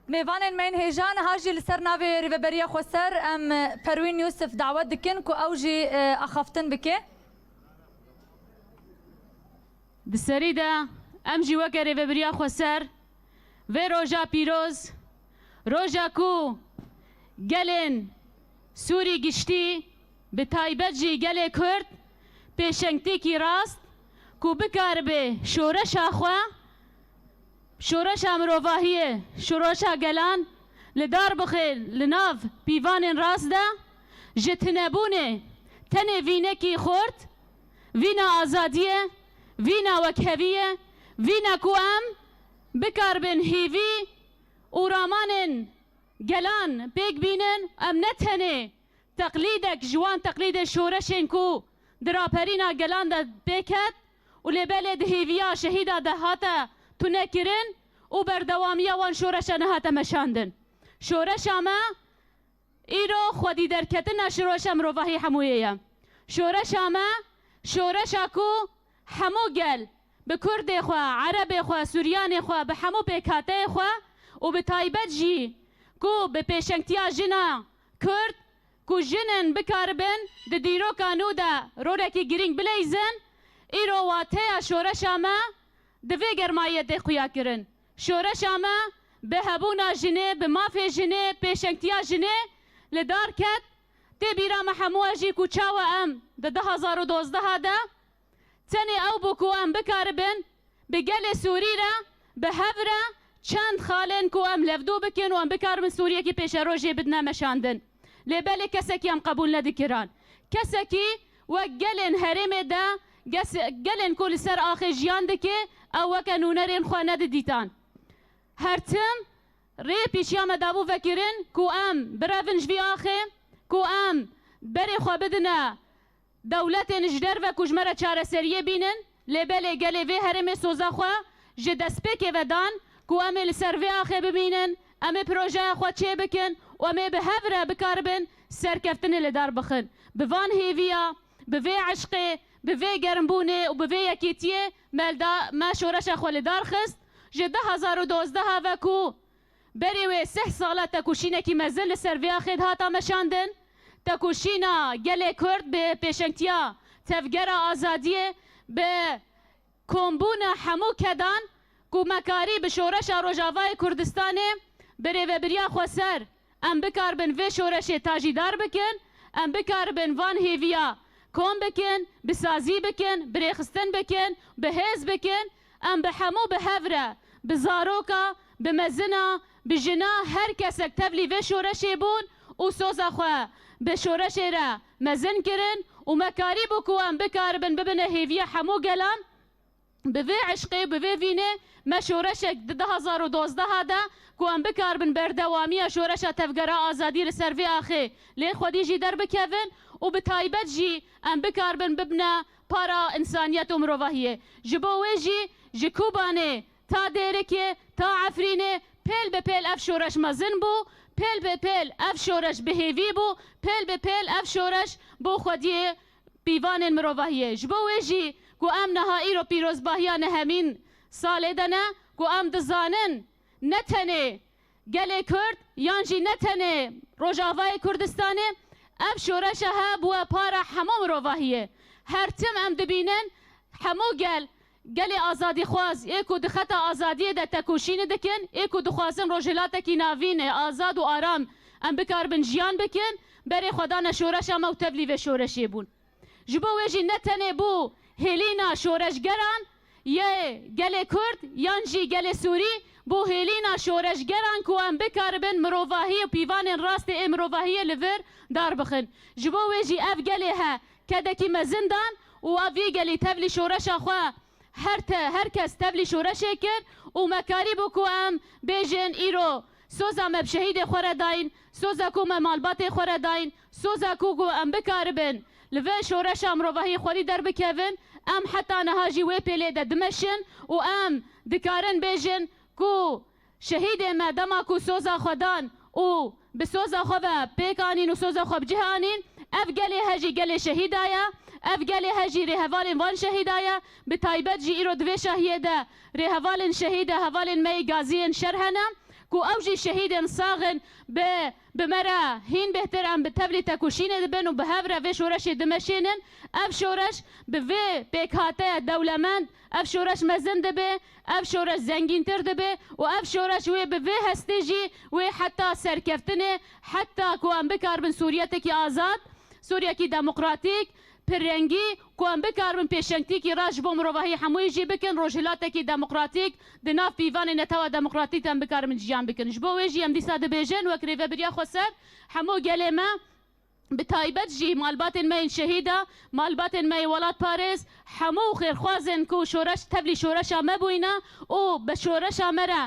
Mêvanên me yên hêja niha jî li ser navê Rêveberiya Xweser em Perwîn Yûsif dawet dikin ku ew jî, e, axaftin bike. Di serî de em jî weke Rêveberiya Xweser vê roja pîroz, roja ku gelên Sûrî giştî, bi taybet jî gelê Kurd, pêşengtîkî rast ku bikaribe şoreşa xwe, şoreşa mirovahiyê, şoreşa gelan li dar bixe li nav pîvanên rast de, ji tinebûnê tenê vînekî xurt, vîna azadiyê, vîna wekheviyê, vîna ku em bikaribin hêvî û ramanên gelan pêk bînin, em ne tenê teqlîdek ji wan teqlîdên şoreşên ku di raperîna gelan de pêk ket û lê belê di hêviya şehîda de hate tunekirin û berdewamiya wan şoreşa nehate meşandin. Şoreşa me îro xwedî derketina şoreşa mirovahî hemûyê ye. Şoreşa me, şoreşa ku hemû gel, bi Kurdê xwe, Erebê xwe, Suryanê xwe, bi hemû pêkhateyê xwe û bi taybet jî ku bi pêşengtiya jina Kurd, ku jin in bikaribin di dîroka nû de rolekî girîng bileyzin, îro wateya şoreşa me di vê germayiyê tê xuyakirin. Şoreşa me bi hebûna jinê, bi mafê jinê, pêşengtiya jinê li dar ket. Tê bîra me hemû e jî ku çawa em di du hazar û dozdeh de tenê ew bû ku em bikaribin bi gelê Sûrî re bi hev re çend xalên ku em levdû bikin û em bikaribin Sûriyekî pêşerojê bidine meşandin. Lê belê kesekî em qebûl nedikiran. Kesekî wek gelên herêmê de, ges-, gelên ku li ser axê jiyan dike, ew weke nûnerên xwe nedidîtan. Her tim rê pêşiya me dabû vekirin ku em birevin ji vî axê, ku em berê xwe bidine dewletên ji derve ku ji me re çareseriyê bînin, lê belê gelê vê herêmê soza xwe ji destpêkê ve dan ku em ê li ser vê axê bimînin, em ê projeya xwe çêbikin û em ê bi hev re bikaribin serkeftinê li dar bixin. Bi van hêviya, bi vê eşqê, bi vê germbûnê û bi vê yekîtiyê me li da-, me şoreşa xwe li dar xist. Ji du hazar û dozdeh ve ku berê wê sih sala tekoşînekî mezin li ser vê axê dihata meşandin. Tekoşîna gelê Kurd bi pêşengtiya Tevgera Azadiyê, bi kombûna hemû kedan ku me karî bi şoreşa Rojavayê Kurdistanê, bi Rêvebiriya Xweser, em bikaribin vê şoreşê tajîdar bikin, em bikaribin van hêviya kom bikin, bi sazî bikin, bi rêxistin bikin, bi hêz bikin, em bi hemû bi hev re, bi zaroka, bi mezina, bi jina, her kesek tevlî vê şoreşê bûn û soza xwe bi şoreşê re mezin kirin û me karîbû ku em bikaribin bibine hêviya hemû gelan. Bi vê eşqê, bi vê vînê me şoreşek di du hazar û dozdeh de ku em bikaribin berdewamiya şoreşa Tevgera Azadî li ser vê axê lê xwedî jî derbikevin û bi taybet jî em bikaribin bibine para însaniyet û mirovahiyê. Ji bo wê jî ji Kobanê ta Dêrikê, ta Efrînê pêl bi pêl ev şoreş mezin bû, pêl bi pêl ev şoreş bi hêvî bû, pêl bi pêl ev şoreş bo xwediyê pîvanên mirovahiyê. Ji bo wê jî ku em niha îro pîrozbahiya nehemîn salê de ne, ku em dizanin ne tenê gelê Kurd yan jî ne tenê Rojavayê Kurdistanê, ev şoreşa he bûye para hemû mirovahiyê. Her tim em dibînin hemû gel, gelê azadîxwaz ê ku di xeta azadiyê de tekoşînê dikin, ê ku dixwazin rojhilatekî navîn ê azad û aram em bikaribin jiyan bikin, berê xwe dane şoreşa me û tevlî vê şoreşê bûn. Ji bo wê jî ne tenê bû hêlîna şoreşgeran yê gelê Kurd yan jî gelê Sûrî, bû hêlîna şoreşgeran ku em bikaribin mirovahî û pîvanên rastê ê mirovahiyê li vir dar bixin. Ji bo wê jî ev gelê he kedekî mezin dan û ev vî gelî tevlî şoreşa xwe her te-, her kes tevlî şoreşê kir û me karîbû ku em bêjin îro soza me bi şehîdê xwe re dayîn, soza ku me malbatê xwe re dayîn, soza ku, ku em bikaribin li vê şoreşa mirovahiyê xwedî derbikevin, em heta niha jî wê pêlê de dimeşin û em dikarin bêjin ku şehîdê me dema ku soza xwe dan û bi soza xwe ve pêk anîn û soza xwe bi cih anîn. Ev gelê he jî gelê şehîda ye. Ev gelê he jî rêhevalên van şehîda ye. Bi taybet jî îro di vê şahiyê de rêhevalên şehîda, hevalên me yê gaziyên şer hene ku ew jî şehîdên sax in, bi, bi me re hîn bêhtir em bi tevlî tekoşînê dibin û bi hev re vê şoreşê dimeşênin. Ev şoreş bi vê pêkhateye dewlemend, ev şoreş mezin dibe, ev şoreş zengîntir dibe û ev şoreş wê bi vê hestê jî wê heta serkeftinê, heta ku em bikaribin Sûriyetekî azad, Sûriyekî demokratîk, pirrengî, ku em bikaribin pêşengtîkî rast ji bo mirovahî hemûyî jî bikin, rojhilatekî demokratîk di nav pîvanê netewa demokratîk de em bikaribin jiyan bikin. Ji bo wê jî em dîsa dibêjin wek rêvebiriya xweser hemû gelê me, bi taybet jî malbatên me yên şehîda, malbatên me yê welatparêz, hemû xêrxwazên ku şoreş, tevlî şoreşa me bûyne û bi şoreşa me re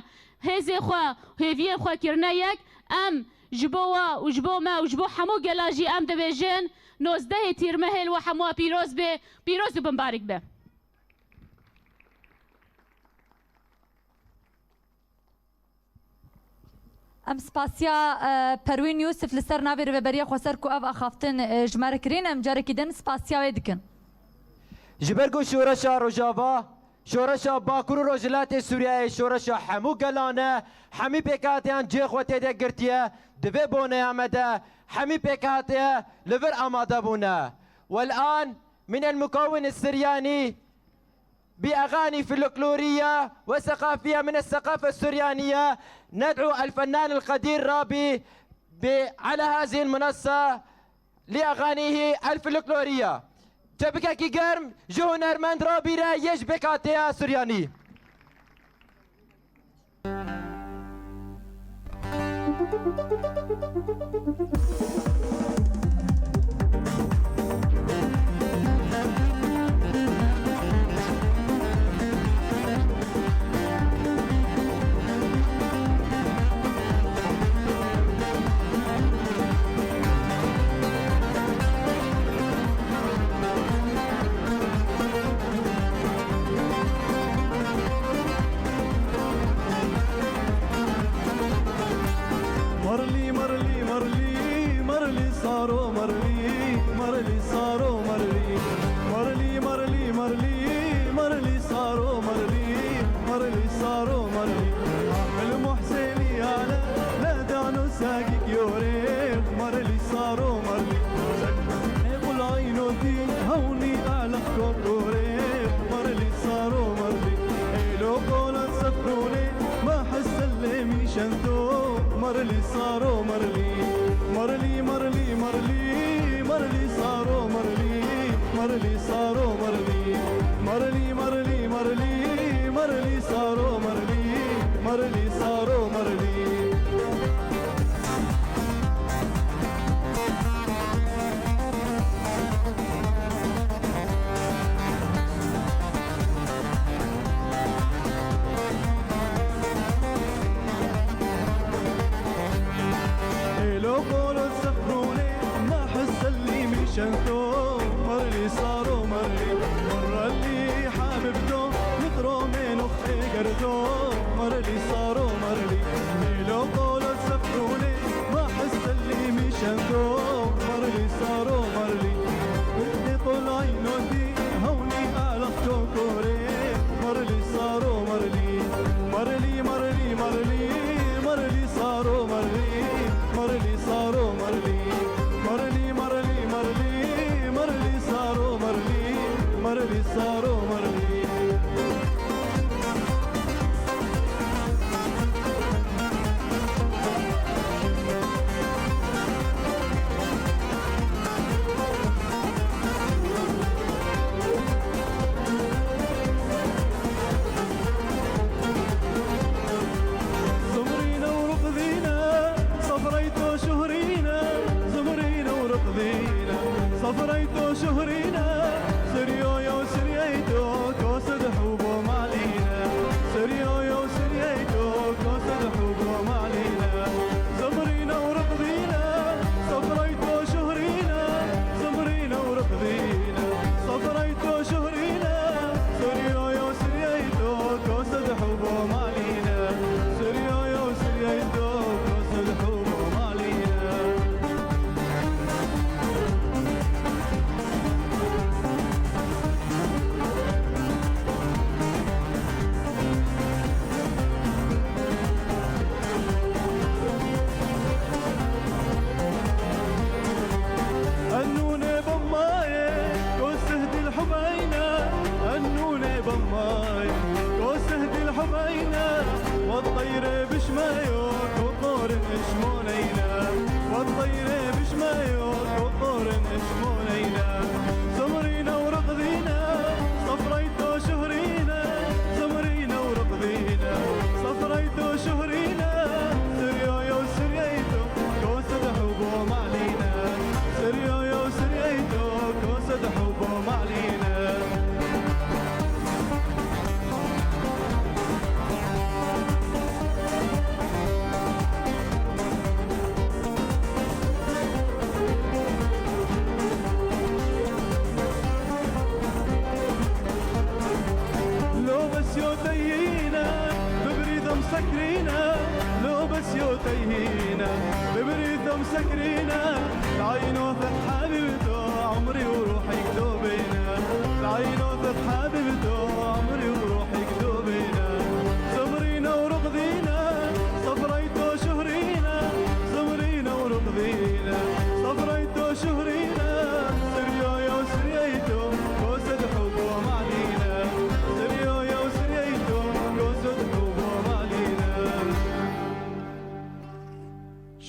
hêzê xwe, hêviyên xwe kirine yek, em ji bo we û ji bo me û ji bo hemû gela jî em dibêjin, nozdehê Tîrmehê li we hemû pîroz be, pîroz û bimbarik be. Em spasiya, e, Perwîn Yûsif li ser navê Rêveberiya Xweser ku ev axaftin, e, ji me re kirîn, em carekî din spasiya wê dikin. Ji ber ku şoreşa Rojava, şoreşa Bakur û Rojhilatê Sûriyeyê şoreşa hemû gelan e, hemî pêkhateyan cihê xwe tê de girtiye, di vê boneya me de hemî pêkhatiye li vir amade bûne. Wel'an min el mukawin Siryanî بأغاني فلكلورية وثقافية من الثقافة السريانية، ندعو الفنان القدير رابي ب-، على هذه المنصة لأغانيه الفلكلورية. Çepikekî germ ji hunermend Rabî re yê ji pêkhateya Suryanî. Marlî, marlî, marlî, marlî saro marlî, marlî saro marlî. Marlî, marlî, marlî, marlî saro marlî, marlî saro marlî. Aqil Muhsênî ale, le dano sagîk yorê, marlî saro marlî. Ê qul aynotî hewnî aleq kokorê, marlî saro marlî. Êlo qola sefrûnê, ma hesellê mîşento, marlî saro marlî. Marlî, marlî, marlî, marlî saro marlî, marlî saro marlî. Marlî, marlî, marlî, marlî saro marlî, marlî saro marlî. Êlo qolo sefrûnê, ma hesellî mîşento, marlî saro marlî, marlî habibto, mitromê noxê gerdo, marlî saro marlî. Êlo qolo sefrûnê, ma hesellî mîşento, marlî saro marlî. Ê qolay notî, hewnî aleq kokorê, marlî saro marlî. Marlî, marlî, marlî, marlî saro marlî, marlî saro marlî. Marlî, marlî, marlî,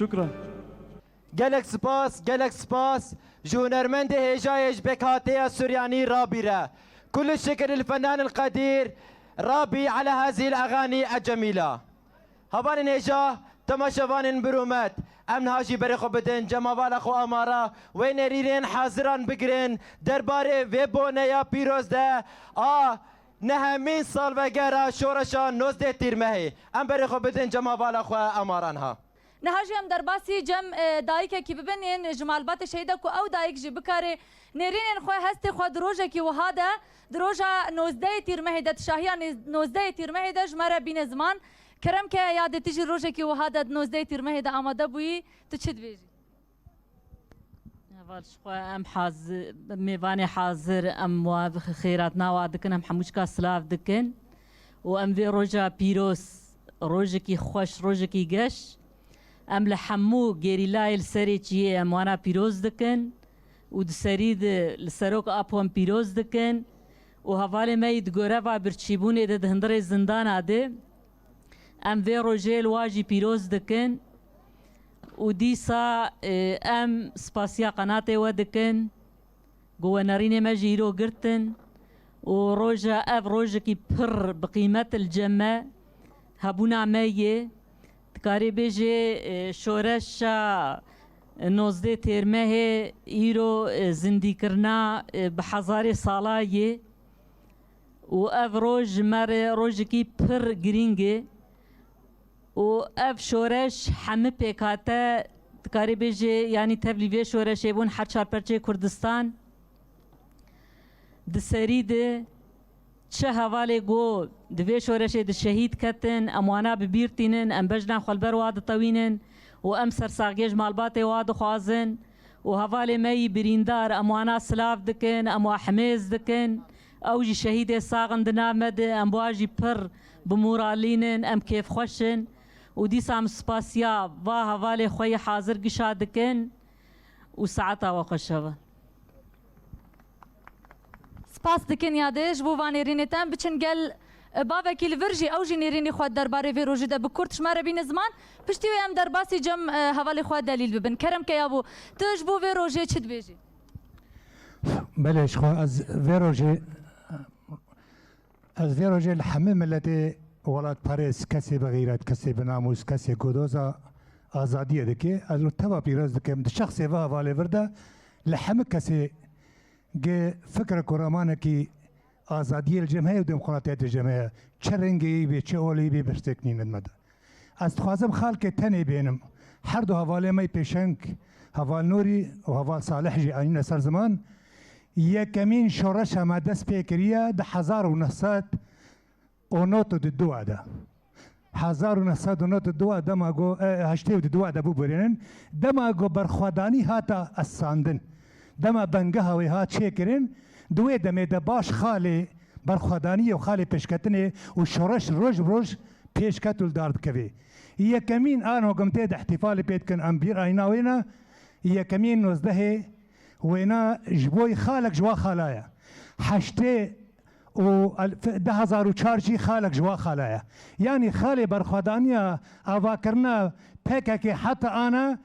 Şukran. Gelek spas, gelek spas ji hunermendê hêjayê ji Bekhateya Suryanî Rabî re. Kullu şikir il fenan il qedîr Rabî ala hazîl aganî ecemîla. Hevalên hêja, temaşevanên birûmet, em niha jî berê xwe bidin cemavala xwe Amara, wê nêrînên haziran bigirin derbarê vê boneya pîroz de a nehemîn salvegera şoreşa nozdeh Tîrmehê. Em berê xwe bidin cemavala xwe Amara niha. Niha jî em derbasî cem, e, dayikekî bibin, yên ji malbatê şehîd e ku ew dayik jî bikare nêrînên xwe, hestê xwe di rojekî wiha de, di roja nozdehê Tîrmehê de, di şahiya nê-, nozdehê Tîrmehê de ji me re bîne ziman. Kerem ke yadê tu jî rojekî wiha de di nozdehê Tîrmehê de amade bûyî, tu çi dibêjî? Heval ji xwe em hazir, mêvanê hazir, em wa xêratna wa dikin, em hemûçka silav dikin û em vê roja pîroz, rojekî xweş, rojekî geş, em li hemû gerîlayê li serê çiyê em wana pîroz dikin û di serî de li serok Apo em pîroz dikin û hevalê me yî di goreva birçîbûnê de di hundirê zindana de, em vê rojê li wa jî pîroz dikin û dîsa, e, em spasiya qenatê we dikin ku we nerînê me jî îro girtin û roja ev rojekî pir bi qîmet li cem me hebûna me yê. Dikarê bêjê, e, şoreşa nozdeh Têrmehê îro, e, zindîkirina, e, bi hezarê sala yê. Û ev roj ji me re rojekî pir girîng e û ev şoreş hemî pêkhate, dikarî bêjê, yanî tevlî vê şoreşê bûn her çar perçeyê Kurdistan. Di serî de çi hevalê ku di vê şoreşê de şehîd ketin, em wana bi bîr tînin, em bejna xwe li ber wa ditewînin û em sersaxiyê ji malbatê wa dixwazin. û hevalê me yî birîndar, em wana silav dikin, em wa himêz dikin. Ew jî şehîdê sax in di nav me de, em bi wa jî pir bi moralîn in, em kêfxweş in û dîsa em spasiya va hevalê xwe yî hazir gişa dikin û saeta we xweş heve. Spas dikin yadê ji bo van nêrînê te. Em biçin gel, e, bavekî li vir jî, ew jî nêrînî xwe derbarê vê rojê de bi kurt ji me re bîne ziman. Piştî wê em derbasî cem, e, hevalê xwe delîl bibin. Kerem ke yabo, tu ji bo vê rojê çi dibêjî? Belê, ji xwe ez vê rojê, ez vê rojê li hemî miletê welatparêz, kesê bi xîret, kesê bi namûs, kesê ku doza azadiyê dike, ez û teva pîroz dikim. Di şexsê ve hevalê vir de li hemî kesê Gi fikra ku ramanekî azadiyê li cem heye û demokratiyetê li cem heye, çi rengê yî bê, çi olê yî bê, pirsek nîne di me de. Ez dixwazim xalkê tenê bênim. Her du hevalê me yî pêşeng, heval Nûrî û heval Salih jî anîne ser ziman. Yekemîn şoreşa me dest pê kiriye di hezar û neh sed û nod û du de. Hezar û neh sed û nod û du dema ku, e, heştê û du de bibûrînin, dema ku berxwedanî hate estandin, dema bengeha wê hat çêkirin, di wê demê de baş xalê berxwedaniyê û xalê pêşketinê û şoreş roj bi roj pêşket û li dar dikevê. Yekemîn an ku em tê de îhtîfalê pê dikin, em bîr ayna wê ne, yekemîn nozdehê wêna ji bo xalek ji wa xala ye. Heştê û el-, du hezar û çar jî xalek ji wa xala ye. Yanî xalê berxwedaniya avakirina P K K heta ana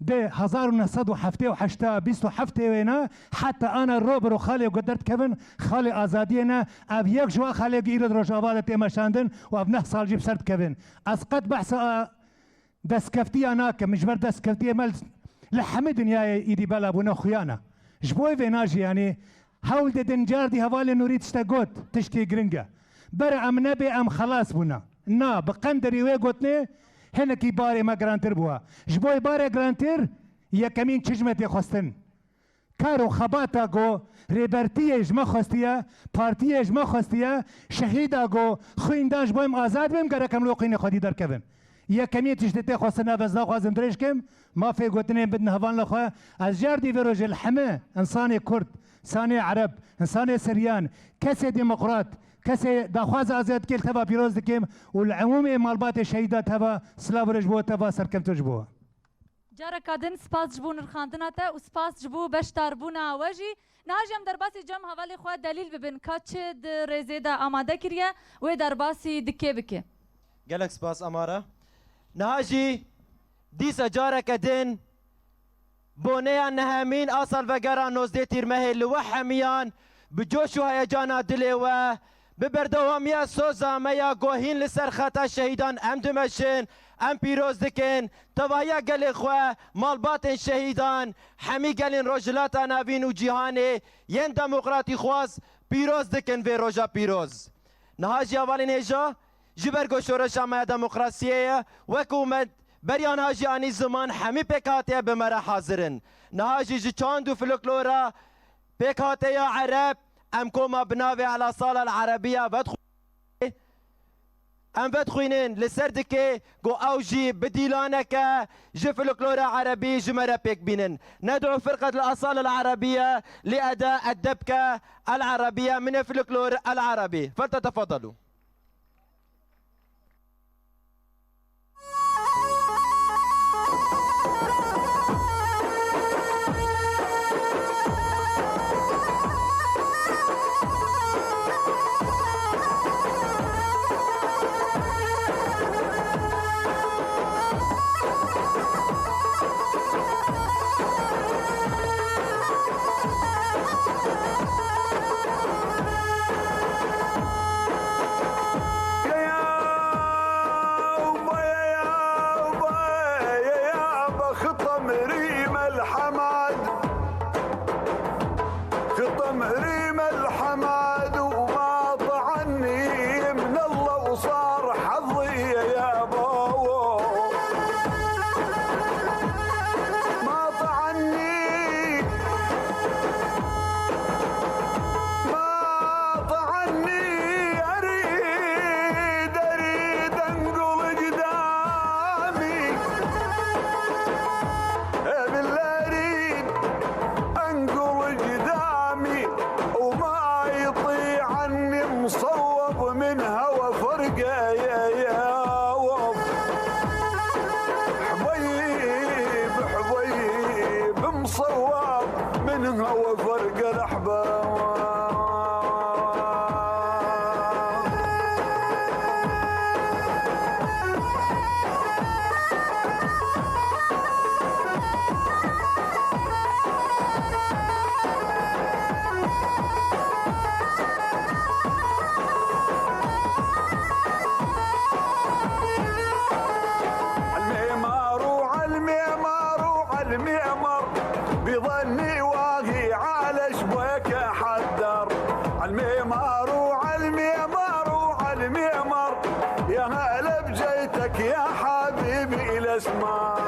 di hezar û neh sed û heftê û heşt, bîst û heftê wêna heta ana ro bi ro xalê ku derdikevin, xalê azadiyê ne. Ev yek ji wa xalê ku îro di Rojava de tê meşandin û ev neh sal jî bi ser dikevin. Ez qet behsa a Destkeftiya nakim, ji ber destkeftiyê me li hemî dinyayê îdî bela bûne xuyana. Ji bo vê najî, yanî hewl didin, cardî hevalê Nûrî tiştek got, tiştê giring e. Bere em nebê, em xelas bûne. Na, bi qenderî wê gotinê hinekî barê me girantir bûye. Ji bo barê girantir, yekemîn çi ji me tê xwestin? Kar û xebata ku rêbertiyê ji me xwestiye, partiyê ji me xwestiye, şehîda ku xwîn dan ji bo em azad bim, gerek em li qînê xwedî derkevin. Yekemîn tiştê tê xwestin ev, ez naxwazim dirêj kim, mafê gotinê bidin hevalna xwe. Ez jardî vê rojê li hemî însanê Kurd, însanê Ereb, însanê Siryan, kesê demokrat, kesê daxwaza azadiyê li teva pîroz dikim û li emûmê malbatê şehîda teva silav û rêz ji bo teva serkeftin ji bo. Careka din spas ji bo nirxandina te û spas ji bo beşdarbûna we jî. Niha jî em derbasî cem hevalê xwe delîl bibin ka çi di rêzê de amade kiriye, wê derbasî dikê bike. Gelek spas Amara. Niha jî Dîsa careke din, boneya nehemîn a salvegera nozdeh Tîrmehê li we hemiyan bi coş û heyecana dilê we, bi berdewamiya soza me ya ku hîn li ser xeta şehîdan em dimeşin, em pîroz dikin, tevahiya gelê xwe, malbatên şehîdan, hemî gelên Rojhilata Navîn û cîhanê yên demokratîxwaz pîroz dikin vê roja pîroz. Niha jî hevalên hêja, ji ber ku şoreşa me ya demokrasiyê ye, wek û me beriya niha jî anî ziman, hemî pêkhatiye bi me re hazir in. Niha jî ji çand û folklora pêkhateya Ereb, em koma bi navê El Asala El Erebiya vedixwînin. Em vedixwînin li ser dikê ku ew jî bi dîlaneke ji folklora Erebî ji me re pêk bînin. ندعو فرقة الأصالة العربية لأداء الدبكة العربية من الفلكلور العربي. فلتتفضلوا. خطم ريم الحماد وما طعني من الله وصار حظي يا بابا. ما طعني، ما طعني، أريد، أريد أنقل قدامي. إيه بالله أريد أنقل قدامي وما يطيعني مصوب من هوى فرقة يا، يا وف. حبيب، حبيب مصوب من هوى فرقة الأحباب. على الميمار وعلى الميمار وعلى الميمار، بظني واقي على شبيك حدر. على الميمار وعلى الميمار وعلى الميمار، يا هلا بجيتك يا حبيبي الاسمار.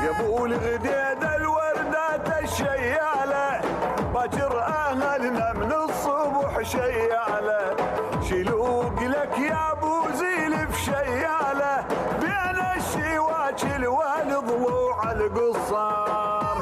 يا ابو الغديد الوردات الشياله، باجر اهلنا من الصبح شياله. شيلوق لك يا ابو زيلف شياله، بين الشواك الوالد ضلوع القصار.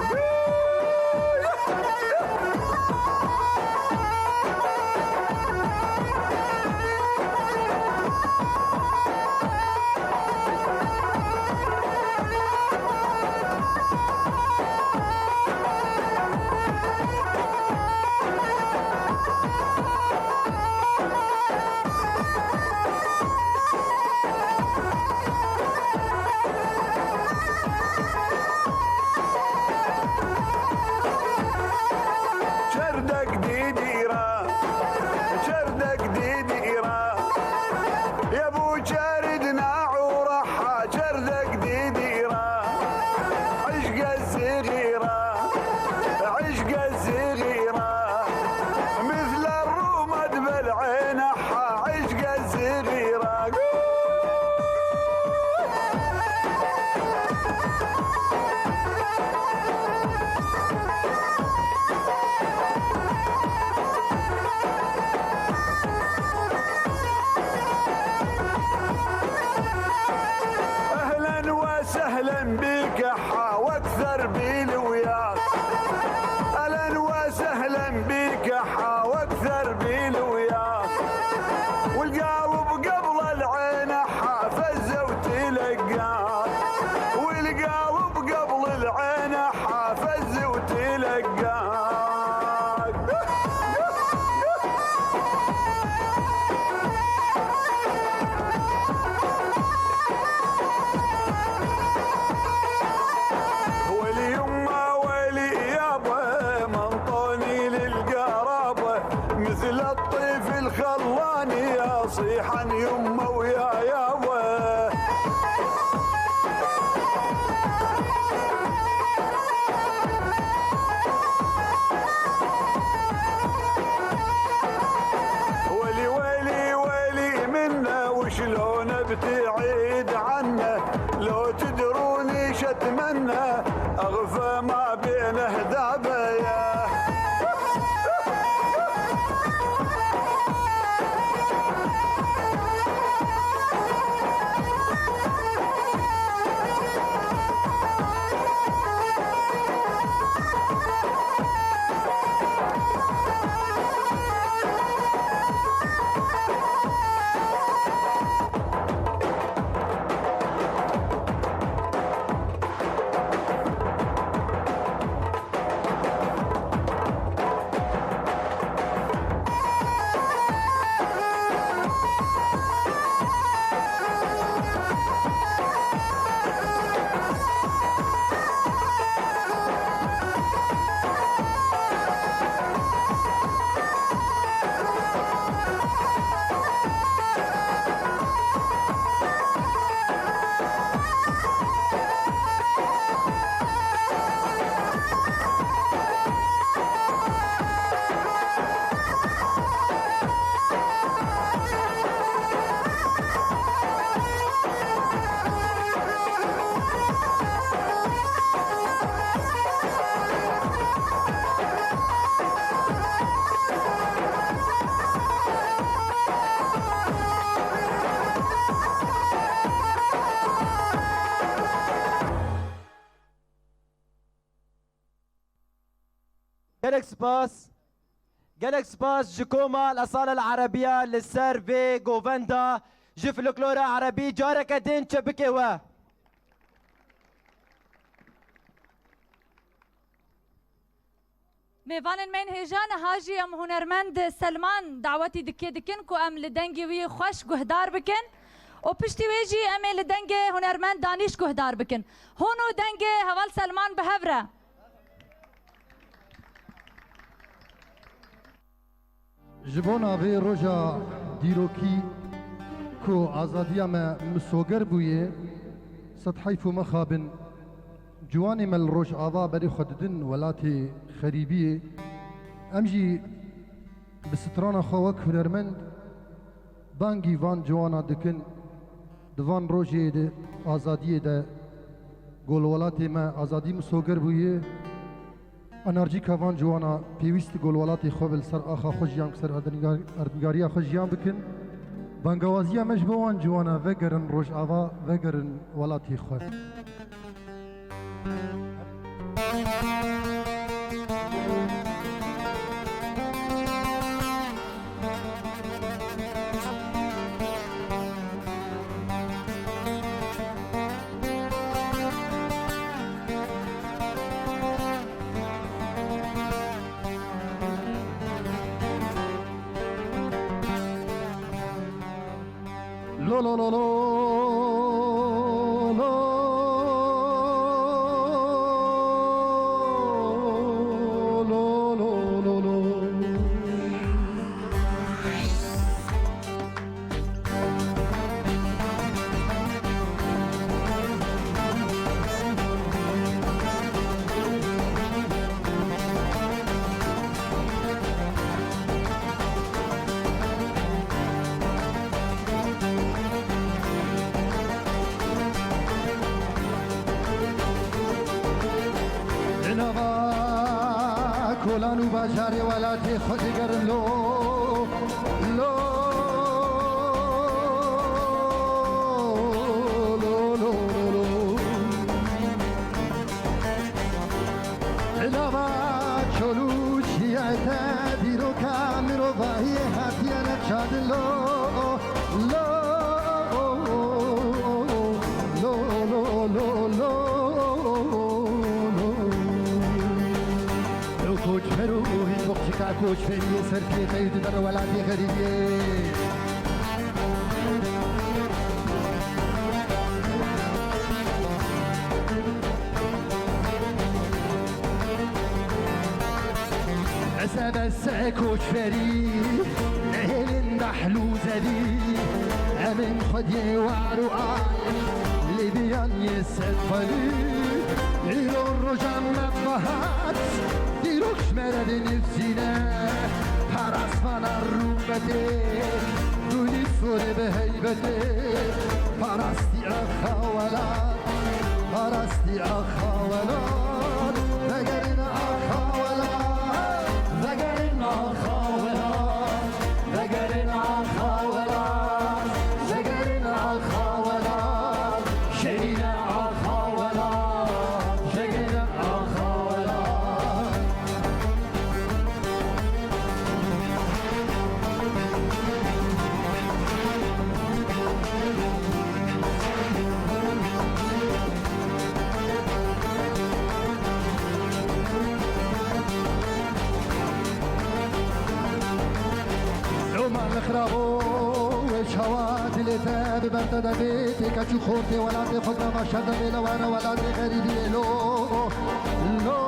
فز وتلقاك. ولي يما ولي يابا، منطوني للقرابة، مثل الطيف الخلاني، يا صيحا يما ويا يابا. ويلي، ويلي، ويلي منا، وشلون بتعيد عنا؟ لو تدروني شتمنى، أغفى ما بين هدابيا. Gelek spas. Gelek spas ji koma El Esale El Erebiya li ser vê govenda ji folklora erebî careke din çepikê we. Mêvanên me yên hêja, niha jî em hunermend Selman dawetî dike dikin ku em li dengê wî xweş guhdar bikin û piştî wê jî em ê li dengê hunermend Danîş guhdar bikin. Hûn û dengê heval Selman bi hev re. Ji bona vê roja dîrokî ku azadiya me misoger bûye, sed heyf û mexabin ciwanê me li Rojava berê xwe didin welatê xerîbiyê. Em jî bi strana xwe wek hunermend bangî van ciwana dikin. Di van rojê de, azadiyê de, ku li welatê me azadî misoger bûye. Enerjîka van ciwana pêwîst ku li welatê xwe ve li ser axa xwe jiyan, ser erdnîgar-, erdnîgariya xwe jiyan bikin. Bangawaziya me ji bo wan ciwana, vegerin Rojava, vegerin welatê xwe. Lo, lo, lo, lo. Di nava kolan û bajarê welatê xwe digerin lo, lo, lo, lo, lo, lo. Di nava çol û çiyayê te dîroka mirovahiyê hatiye nexşandin lo, lo, lo, lo, lo, lo, lo. Koçberiyê serpêteyî di ber welatê xerîbiyê. Bese bese koçberî, nehêlin dehl û zevî, em ên xwediyê war û ay, lê biyan yê sedxwelî, îro roja me bihat, dîrok ji me re dê nivsîne, parastvana rûmetê, dûnî sorê bi heybetê, parastî axa welat, parastî axa welat, vegerin axa welat, vegerin axa welat. Vegerin axa welat, vegerin axa welat, şêrîne axa welat, vegerin axa welat. Loma li xirabo wê çawa dilê te bi ber te de bê, tê keç û xortê welatê xwe de va şer de bê, le were welatê xerîbiyê lo, lo,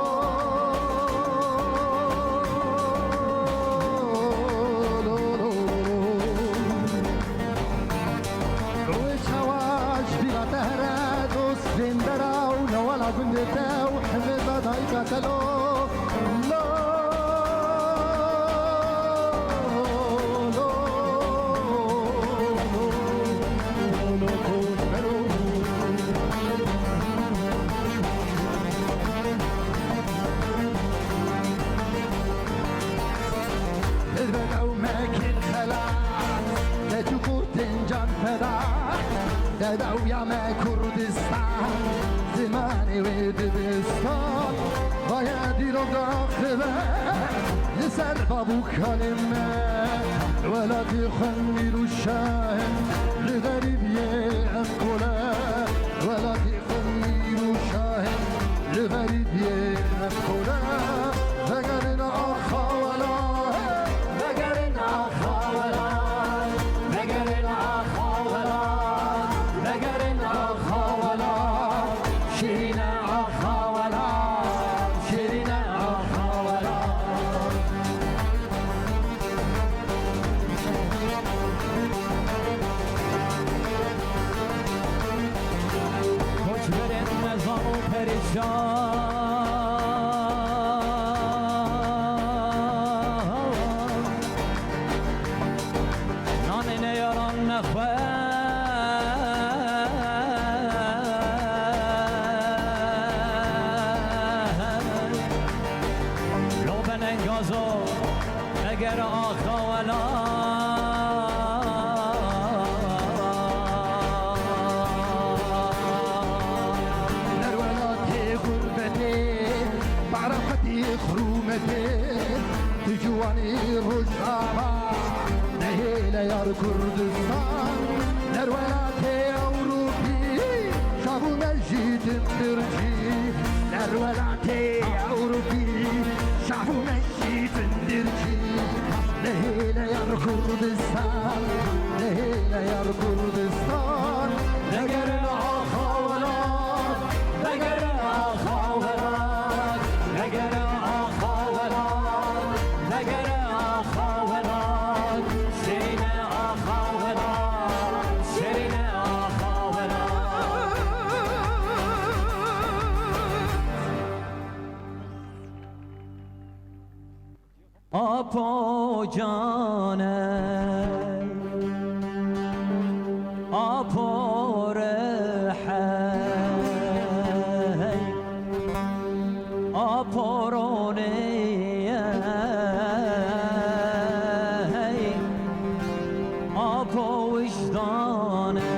lo, lo, lo. Wê çawa ji bîra te here dost, vêndera û newala gundê te û hemê da dayika te lo, lo, lo, lo, lo, koçbero. Hilbet ew me kir xelat, keç û xortên can feda, dedawiya me Kurdistan, zimanê wê dibistan, vaye dîrok daxive, li ser bav û kalên me, welatê xwe mîr û şahin, li xerîbiyê em kole, welatê Mîr û şahê li xerîbiyê em kole, vegerin axa welat, vegerin axa welat, vegerin axa welat, vegerin axa welat, şêrîne axa welat, şêrîne axa welat. Koçberên nezan û perîşan, nanê neyaran nexwe. Lo benengazo, eger axa welat. Ler welatê xurbetê, bara xwedî xrûmetê, tu ciwanî Rojava, nehêle yar Kurdistan, ler welatê Ewropî, şav û mejî Dimbircî, ler welatê Ewropî, şav û mejî Dimbircî, nehêle yar Kurdistan, nehêle yar Kurdistan, vegerin axa welat, vegerin axa welat, vegerin axa welat, vegerin axa welat, şêrîne axa welat, şêrîne axa welat. Apo cane, apo rehe, apo ronê, apo wijdane.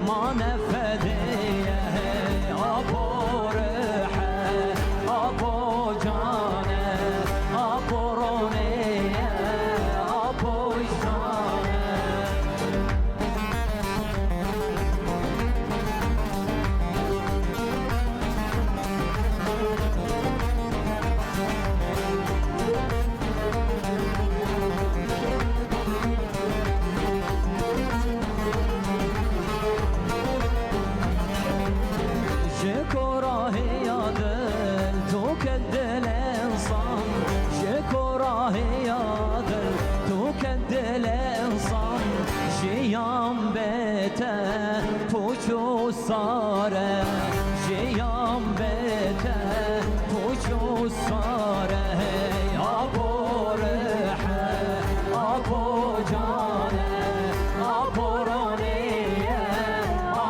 Ma nefedê ye, apo rihe, apo cane, apo ronê ye, apo wijdan e. Ji korahê ya dil tu ket dil însan, ji korahê ya dil tu ket dil însan, jiyan bê te pûç û sar e, jiyan bê te pûç û sar e, hey apo rihe, apo cane, apo ronê ye,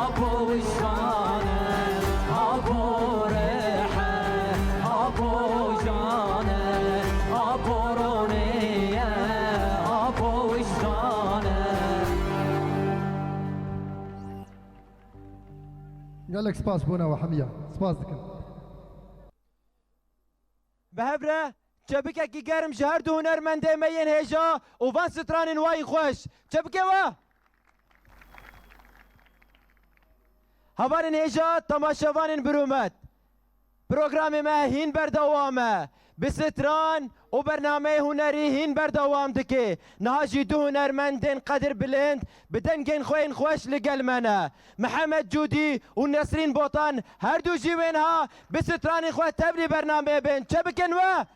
apo wijdan e, apo rihe, apo cane, apo ronê ye, apo wijdan e. Gelek spas bona we hemiya. Spas dikim. Bi hev re çepikekî germ ji her du hunermendê me yên hêja û van stranên wayî xweş. Çepikê we! Hevalên hêja, temaşevanên birûmet. Programê me hîn berdewam e. Bi stran û bernameyê hunerî hîn berdewam dike. Niha jî du hunermendên qedirbilind bi dengên xwe yên xweş li gel me ne. Mihemed Cûdî û Nesrîn Botan her du jî wê niha bi stranên xwe tevlî bernameyê bên. Çebikin we!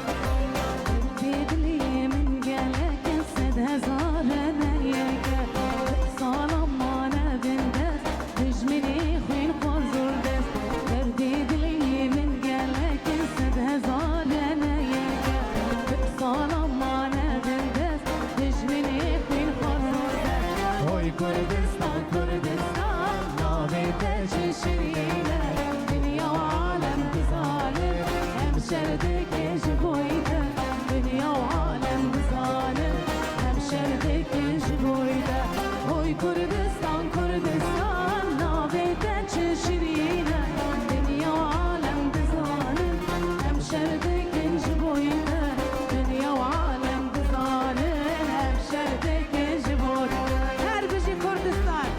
Derdê dilê min gelek e, sed hezar e ne yek e. Sala mane bin dest, dijminê xwîn xwe zor dest. Derdê dilê min gelek e, sed hezar e ne yek e. Sala mane bin dest, dijminê xwîn xwe zor dest. Oy Kurdistan, Kurdistan, navê te çi şirîn e. Dinya û alem dizanin, em şer dikin ji bo te. Dinya û alem dizanin, em şer dikin ji bo te. Oy Kurdistan, Kurdistan, navê te çi şirîn e. Dinya û alem dizanin, em şer dikin ji bo te. Dinya û alem dizanin, em şer dikin ji bo te. Her bijî Kurdistan!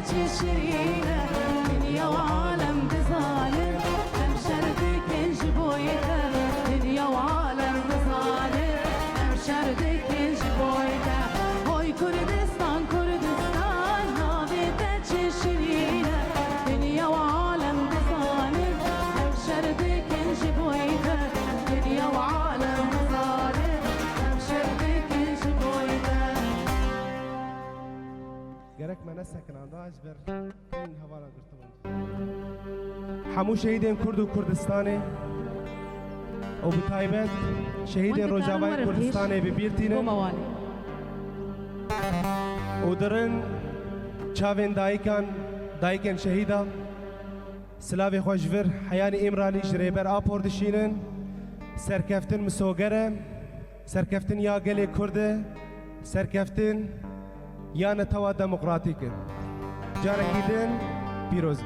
Çi şirîn e, dinya û alem dizanin, em şer dikin ji bo yê te. Dinya û alem dizanin, em şer dikin ji bo yê te. Oy Kurdistan, Kurdistan, navê te çi şirîn e. Dinya û alem dizanin, em şer dikin ji bo yê te. Dinya û alem dizanin, em şer dikin ji bo yê te. Gerek me nesekinanda, ez ber hûn hevala girtibûn. Hemû şehîdên Kurd û Kurdistanê û bi taybet şehîdên Rojavayê Kurdistanê bi bîr tînin û dirin çavên dayikan, dayikên şehîda. Silavê xwe ji vir heyanî Îmralî ji Rêber Apo dişînin. Serkeftin misoger e. Serkeftin ya gelê Kurd e, serkeftin ya netewa demokratîk e. Carekî din pîroz be.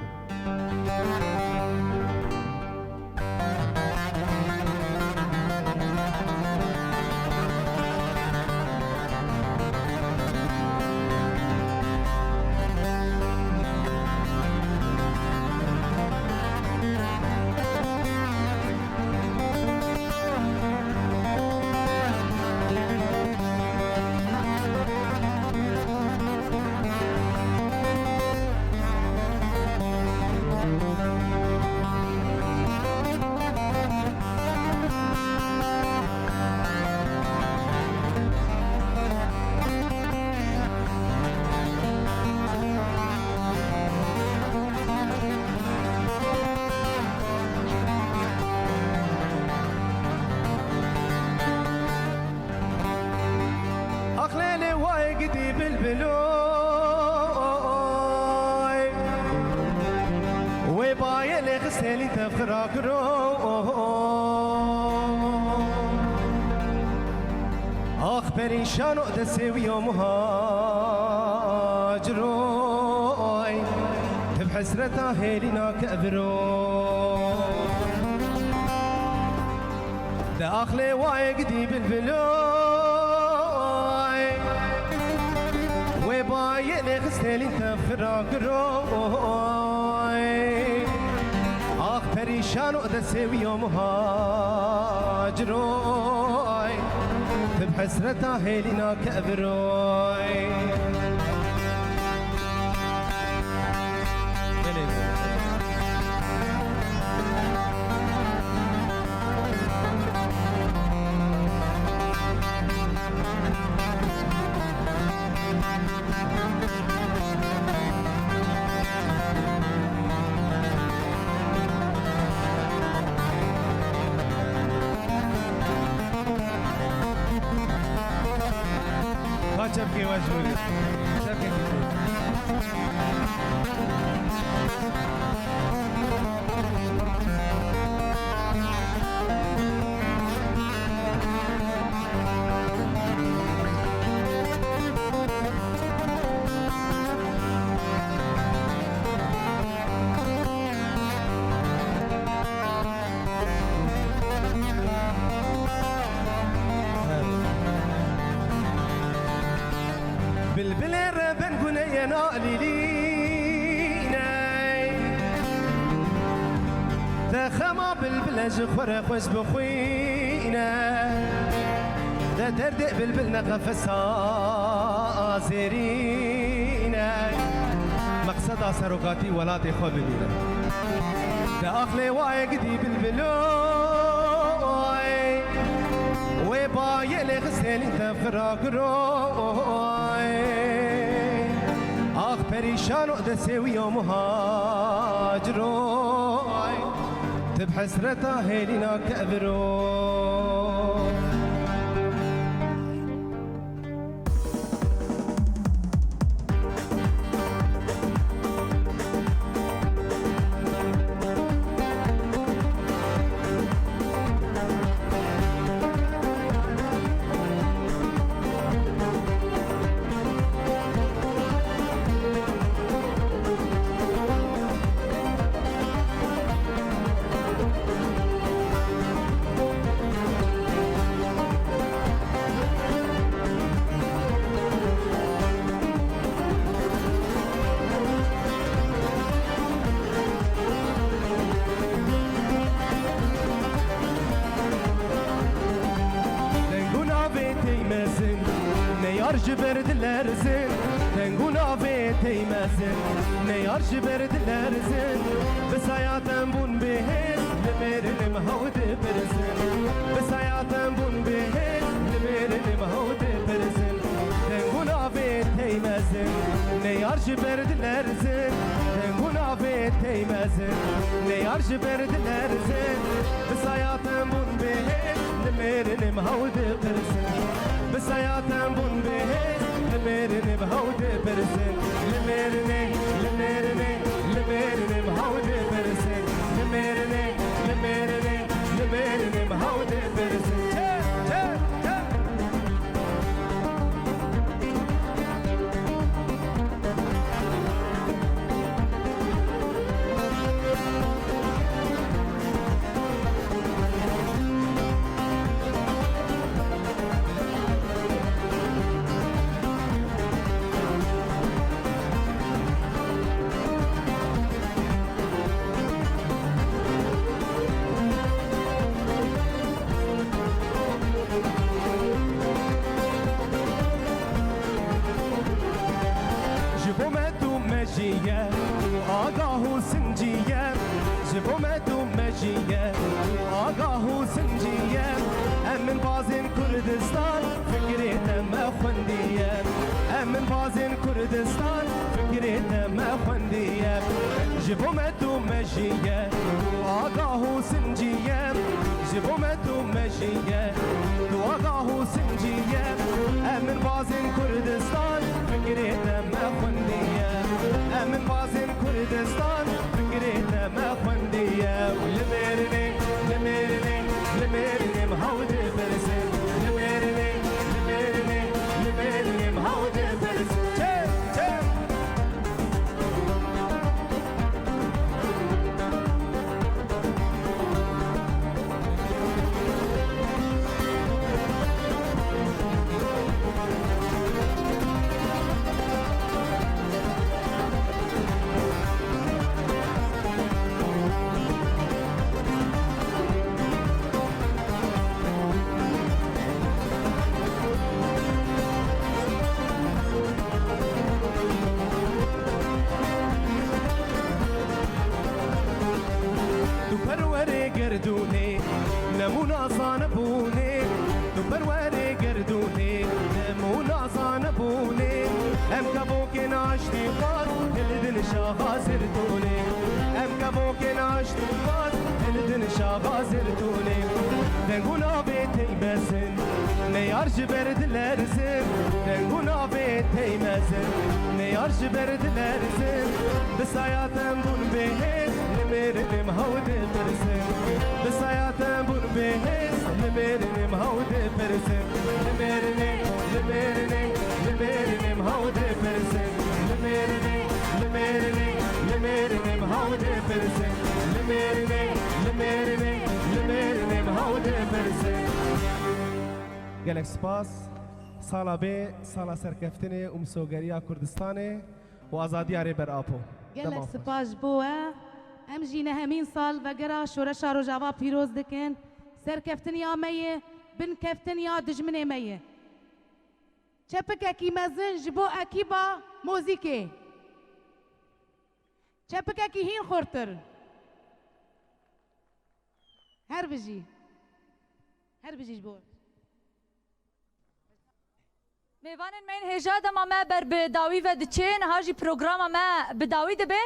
Aqlê lê wayê gidî bilbiloy. Wê bayê lê xistêlî tev xira kiro. Ax perîşano destê wî yo muhaciroy. Tev hesreta hêlîna keviro. De aqlê wayê gidî bilbiloy. Wê bayê lê xistêlî tev xira giroy. Ax perîşano destê wî yo muhaciroy. Tib hesreta hêlîna keviroy. Gelê. Ka çepkê we ji wî. Çepkekî jûr. Bilbilê reben guneyên alîlîney. Te xema bilbile ji xwe re xweş bixwîne. De derdê bilbil ne qefesa zêrîne. Meqseda serokatî welatê xwe bibîne. De aqlê wayê gidî bilbiloy. Wê bayê lê xisêlîn tev xira giroy. Ax perîşano destê wî yo muhaciroy. Tib hesreta hêlîna keviro. Meyar ji ber dilerzin, bi saya tembûn bihêz, li mêrinem hew dipirsin. Bi saya tembûn bihêz, li mêrinem hew dipirsin. Deng û navê tey mezin, meyar ji ber dilerzin. Deng û navê tey mezin, meyar ji ber dilerzin. Bi saya tembûn bihêz, li mêrinem hew dipirsin. Bi saya tembûn bihêz, li mêrinem hew dipirsin. Li mêrinê, li mêrinê, li mêrinem hew dipirsin. Li mêrinê, li mêrinê, li mêrinem hew dipirsin. Çe, çe, çe. Ji bo me tu me jî ye, tu agah û sincî ye. Ji bo me tu me jî ye, tu agah û sincî ye. Em min bazên Kurdistan, fikrê te me xwendiye. Em min bazên Kurdistan, fikrê te me xwendiye. Ji bo me tu me jî ye, tu agah û sincî ye. Ji bo me tu me jî ye, tu agah û sincî ye. Em min bazên Kurdistan, fikrê te me xwendiye. Em min bazên Kurdistan, fikrê te me xwendiye. Li mêrinê, li mêrinê, li mêrinê em hew dipirsin. Li mêrinê, li mêrinê, li mêrinê em hew dipirsin. Çe, çe. Tu perwerê gerdûnê, nemûna zanebûnê. Tu perwerê gerdûnê, nemûna zanebûnê. Em kevokên aştî xwaz, hilidin şaxa zirtûnê. Em kevokên aştî xwaz, hilidin şaxa zirtûnê. Deng û navê tey mezin, meyar ji ber dilerzin. Deng û navê tey mezin, meyar ji ber dilerzin. Bi saya tembûn bihêz, li mêrinem hew dipirsin. Bi saya tembûn bihêz, li mêrinem hew dipirsin. Li mêrinê, li mêrinê, li mêrinem hew dipirsin. Li mêrinê, li mêrinê, li mêrinem hew dipirsin. Li mêrinê, li mêrinê, li mêrinem hew dipirsin. Gelek spas. Sala bê, sala serkeftinê û misogeriya Kurdistanê û azadiya Rêber Apo. Gelek spas ji bo we. Em jî nehemîn salvegera Şoreşa Rojava pîroz dikin. Serkeftiniya me ye, binkeftiniya dijminê me ye. Çepikekî mezin ji bo ekîba muzîkê. Çepikekî hîn xurtir. Her bijî. Her bijî ji bo. Mêvanên me yên hêja, dema me ber bi dawî ve diçê, niha jî programa me bi dawî dibe.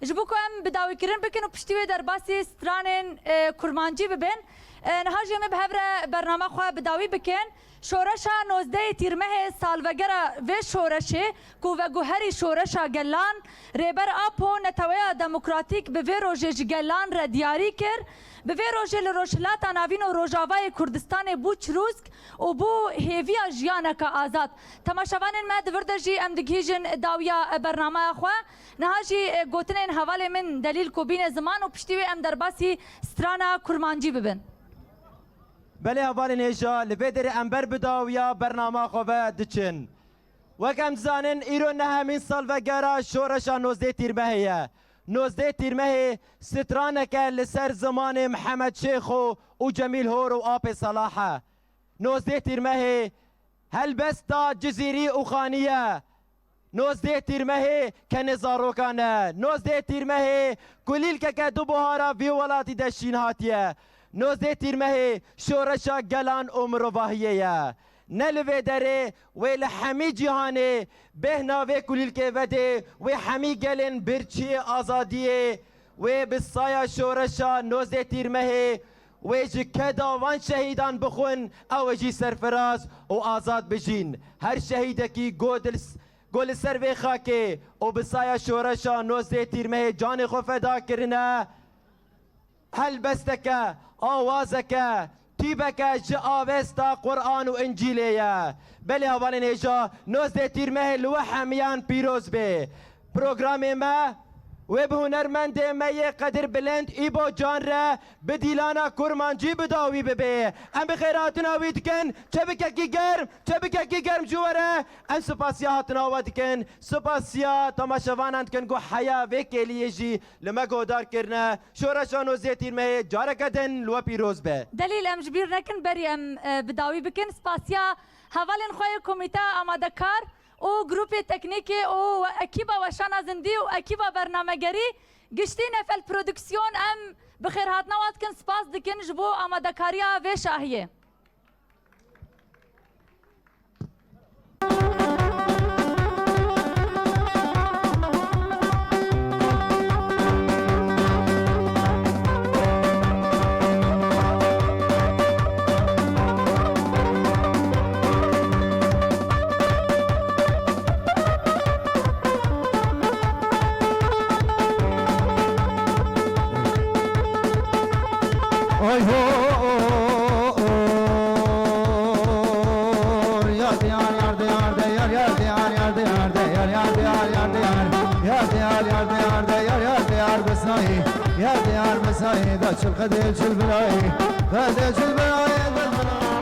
Ji bo ku em bi dawîkirin bikin û piştî wê derbasî stranên, e, kurmancî bibin, e, niha jî em ê bi hev re bernama xwe bi dawî bikin. Şoreşa nozdehê Tîrmehê salvegera vê şoreşê ku veguherî şoreşa gelan, Rêber Apo neteweya demokratîk bi vê rojê ji gelan re diyarî kir. Bi vê rojê li Rojhilata Navîn û Rojavayê Kurdistanê bû çirûsk û bû hêviya jiyaneke azad. Temaşevanên me, di vir de jî em digihîjin dawiya bernameya xwe. Niha jî, e, gotinên hevalê min Delîl Kobînê ziman û piştî wê em derbasî strana kurmancî bibin. Belê hevalên hêja, li vê derê em ber bi dawiya bernama xwe ve diçin. Wek em dizanin, îro nehemîn salvegera şoreşa nozdeh Tîrmehê ye. Nozdeh Tîrmehê straneke li ser zimanê Mihemed Şêxo û Cemîl Hor û Apê Selah e. Nozdeh Tîrmehê helbesta Cizîrî û Xanî ye. Nozdeh Tîrmehê kenê zarokan e. Nozdeh Tîrmehê kulîlkeke du buhara vî welatî de şîn hatiye. Nozdeh Tîrmehê şoreşa gelan û mirovahiyê ye. Ne li vê derê wê li hemî cîhanê bêhna vê kulîlkê vedê, wê hemî gelên birçiyê azadiyê, wê bi saya şoreşa nozdeh Tîrmehê, wê ji keda van şehîdan bixwin, ew ê jî serfiraz û azad bijîn. Her şehîdekî go dil, go li ser vê xakê û bi saya şoreşa nozdeh Tîrmehê canê xwe feda kirine, helbesteke, awazeke, tîbeke ji avesta Quran û Încîlê ye. Belê hevalên hêja, nozdeh Tîrmehê li we hemiyan pîroz bê. Programê me wê bi hunermendê me yê qedirbilind Îbo Can re bi dîlana kurmancî bi dawî bibe. Em bi xêrhatina wî dikin, çebikekî germ, çebikekî germ ji we re. Em spasiya hatina we dikin, spasiya temaşevanan dikin ku heya vê kêliyê jî li me guhdar kirine. Şoreşa nozdeh Tîrmehê careke din li we pîroz be. Delîl, em ji bîr nekin, berî em, e, bi dawî bikin. Spasiya hevalên xwe yê komîteya amadekar û grûpê teknîkê û ekîba weşana zindî û ekîba bernamegerî, giştî Nefel Prodüksiyon, em bi xêrhatina we dikin, spas dikin ji bo amadekariya vê şahiyê. Oy ho, o, o, o, yar diyar, yar diyar, de yar, yar diyar, yar diyar, de yar, yar diyar, yar diyar, yar diyar, yar diyar, yar diyar, de yar, yar diyar, bisayî, yar diyar, bisayî, da çil qedê çil birayî, qedê çil birayî, de birayî.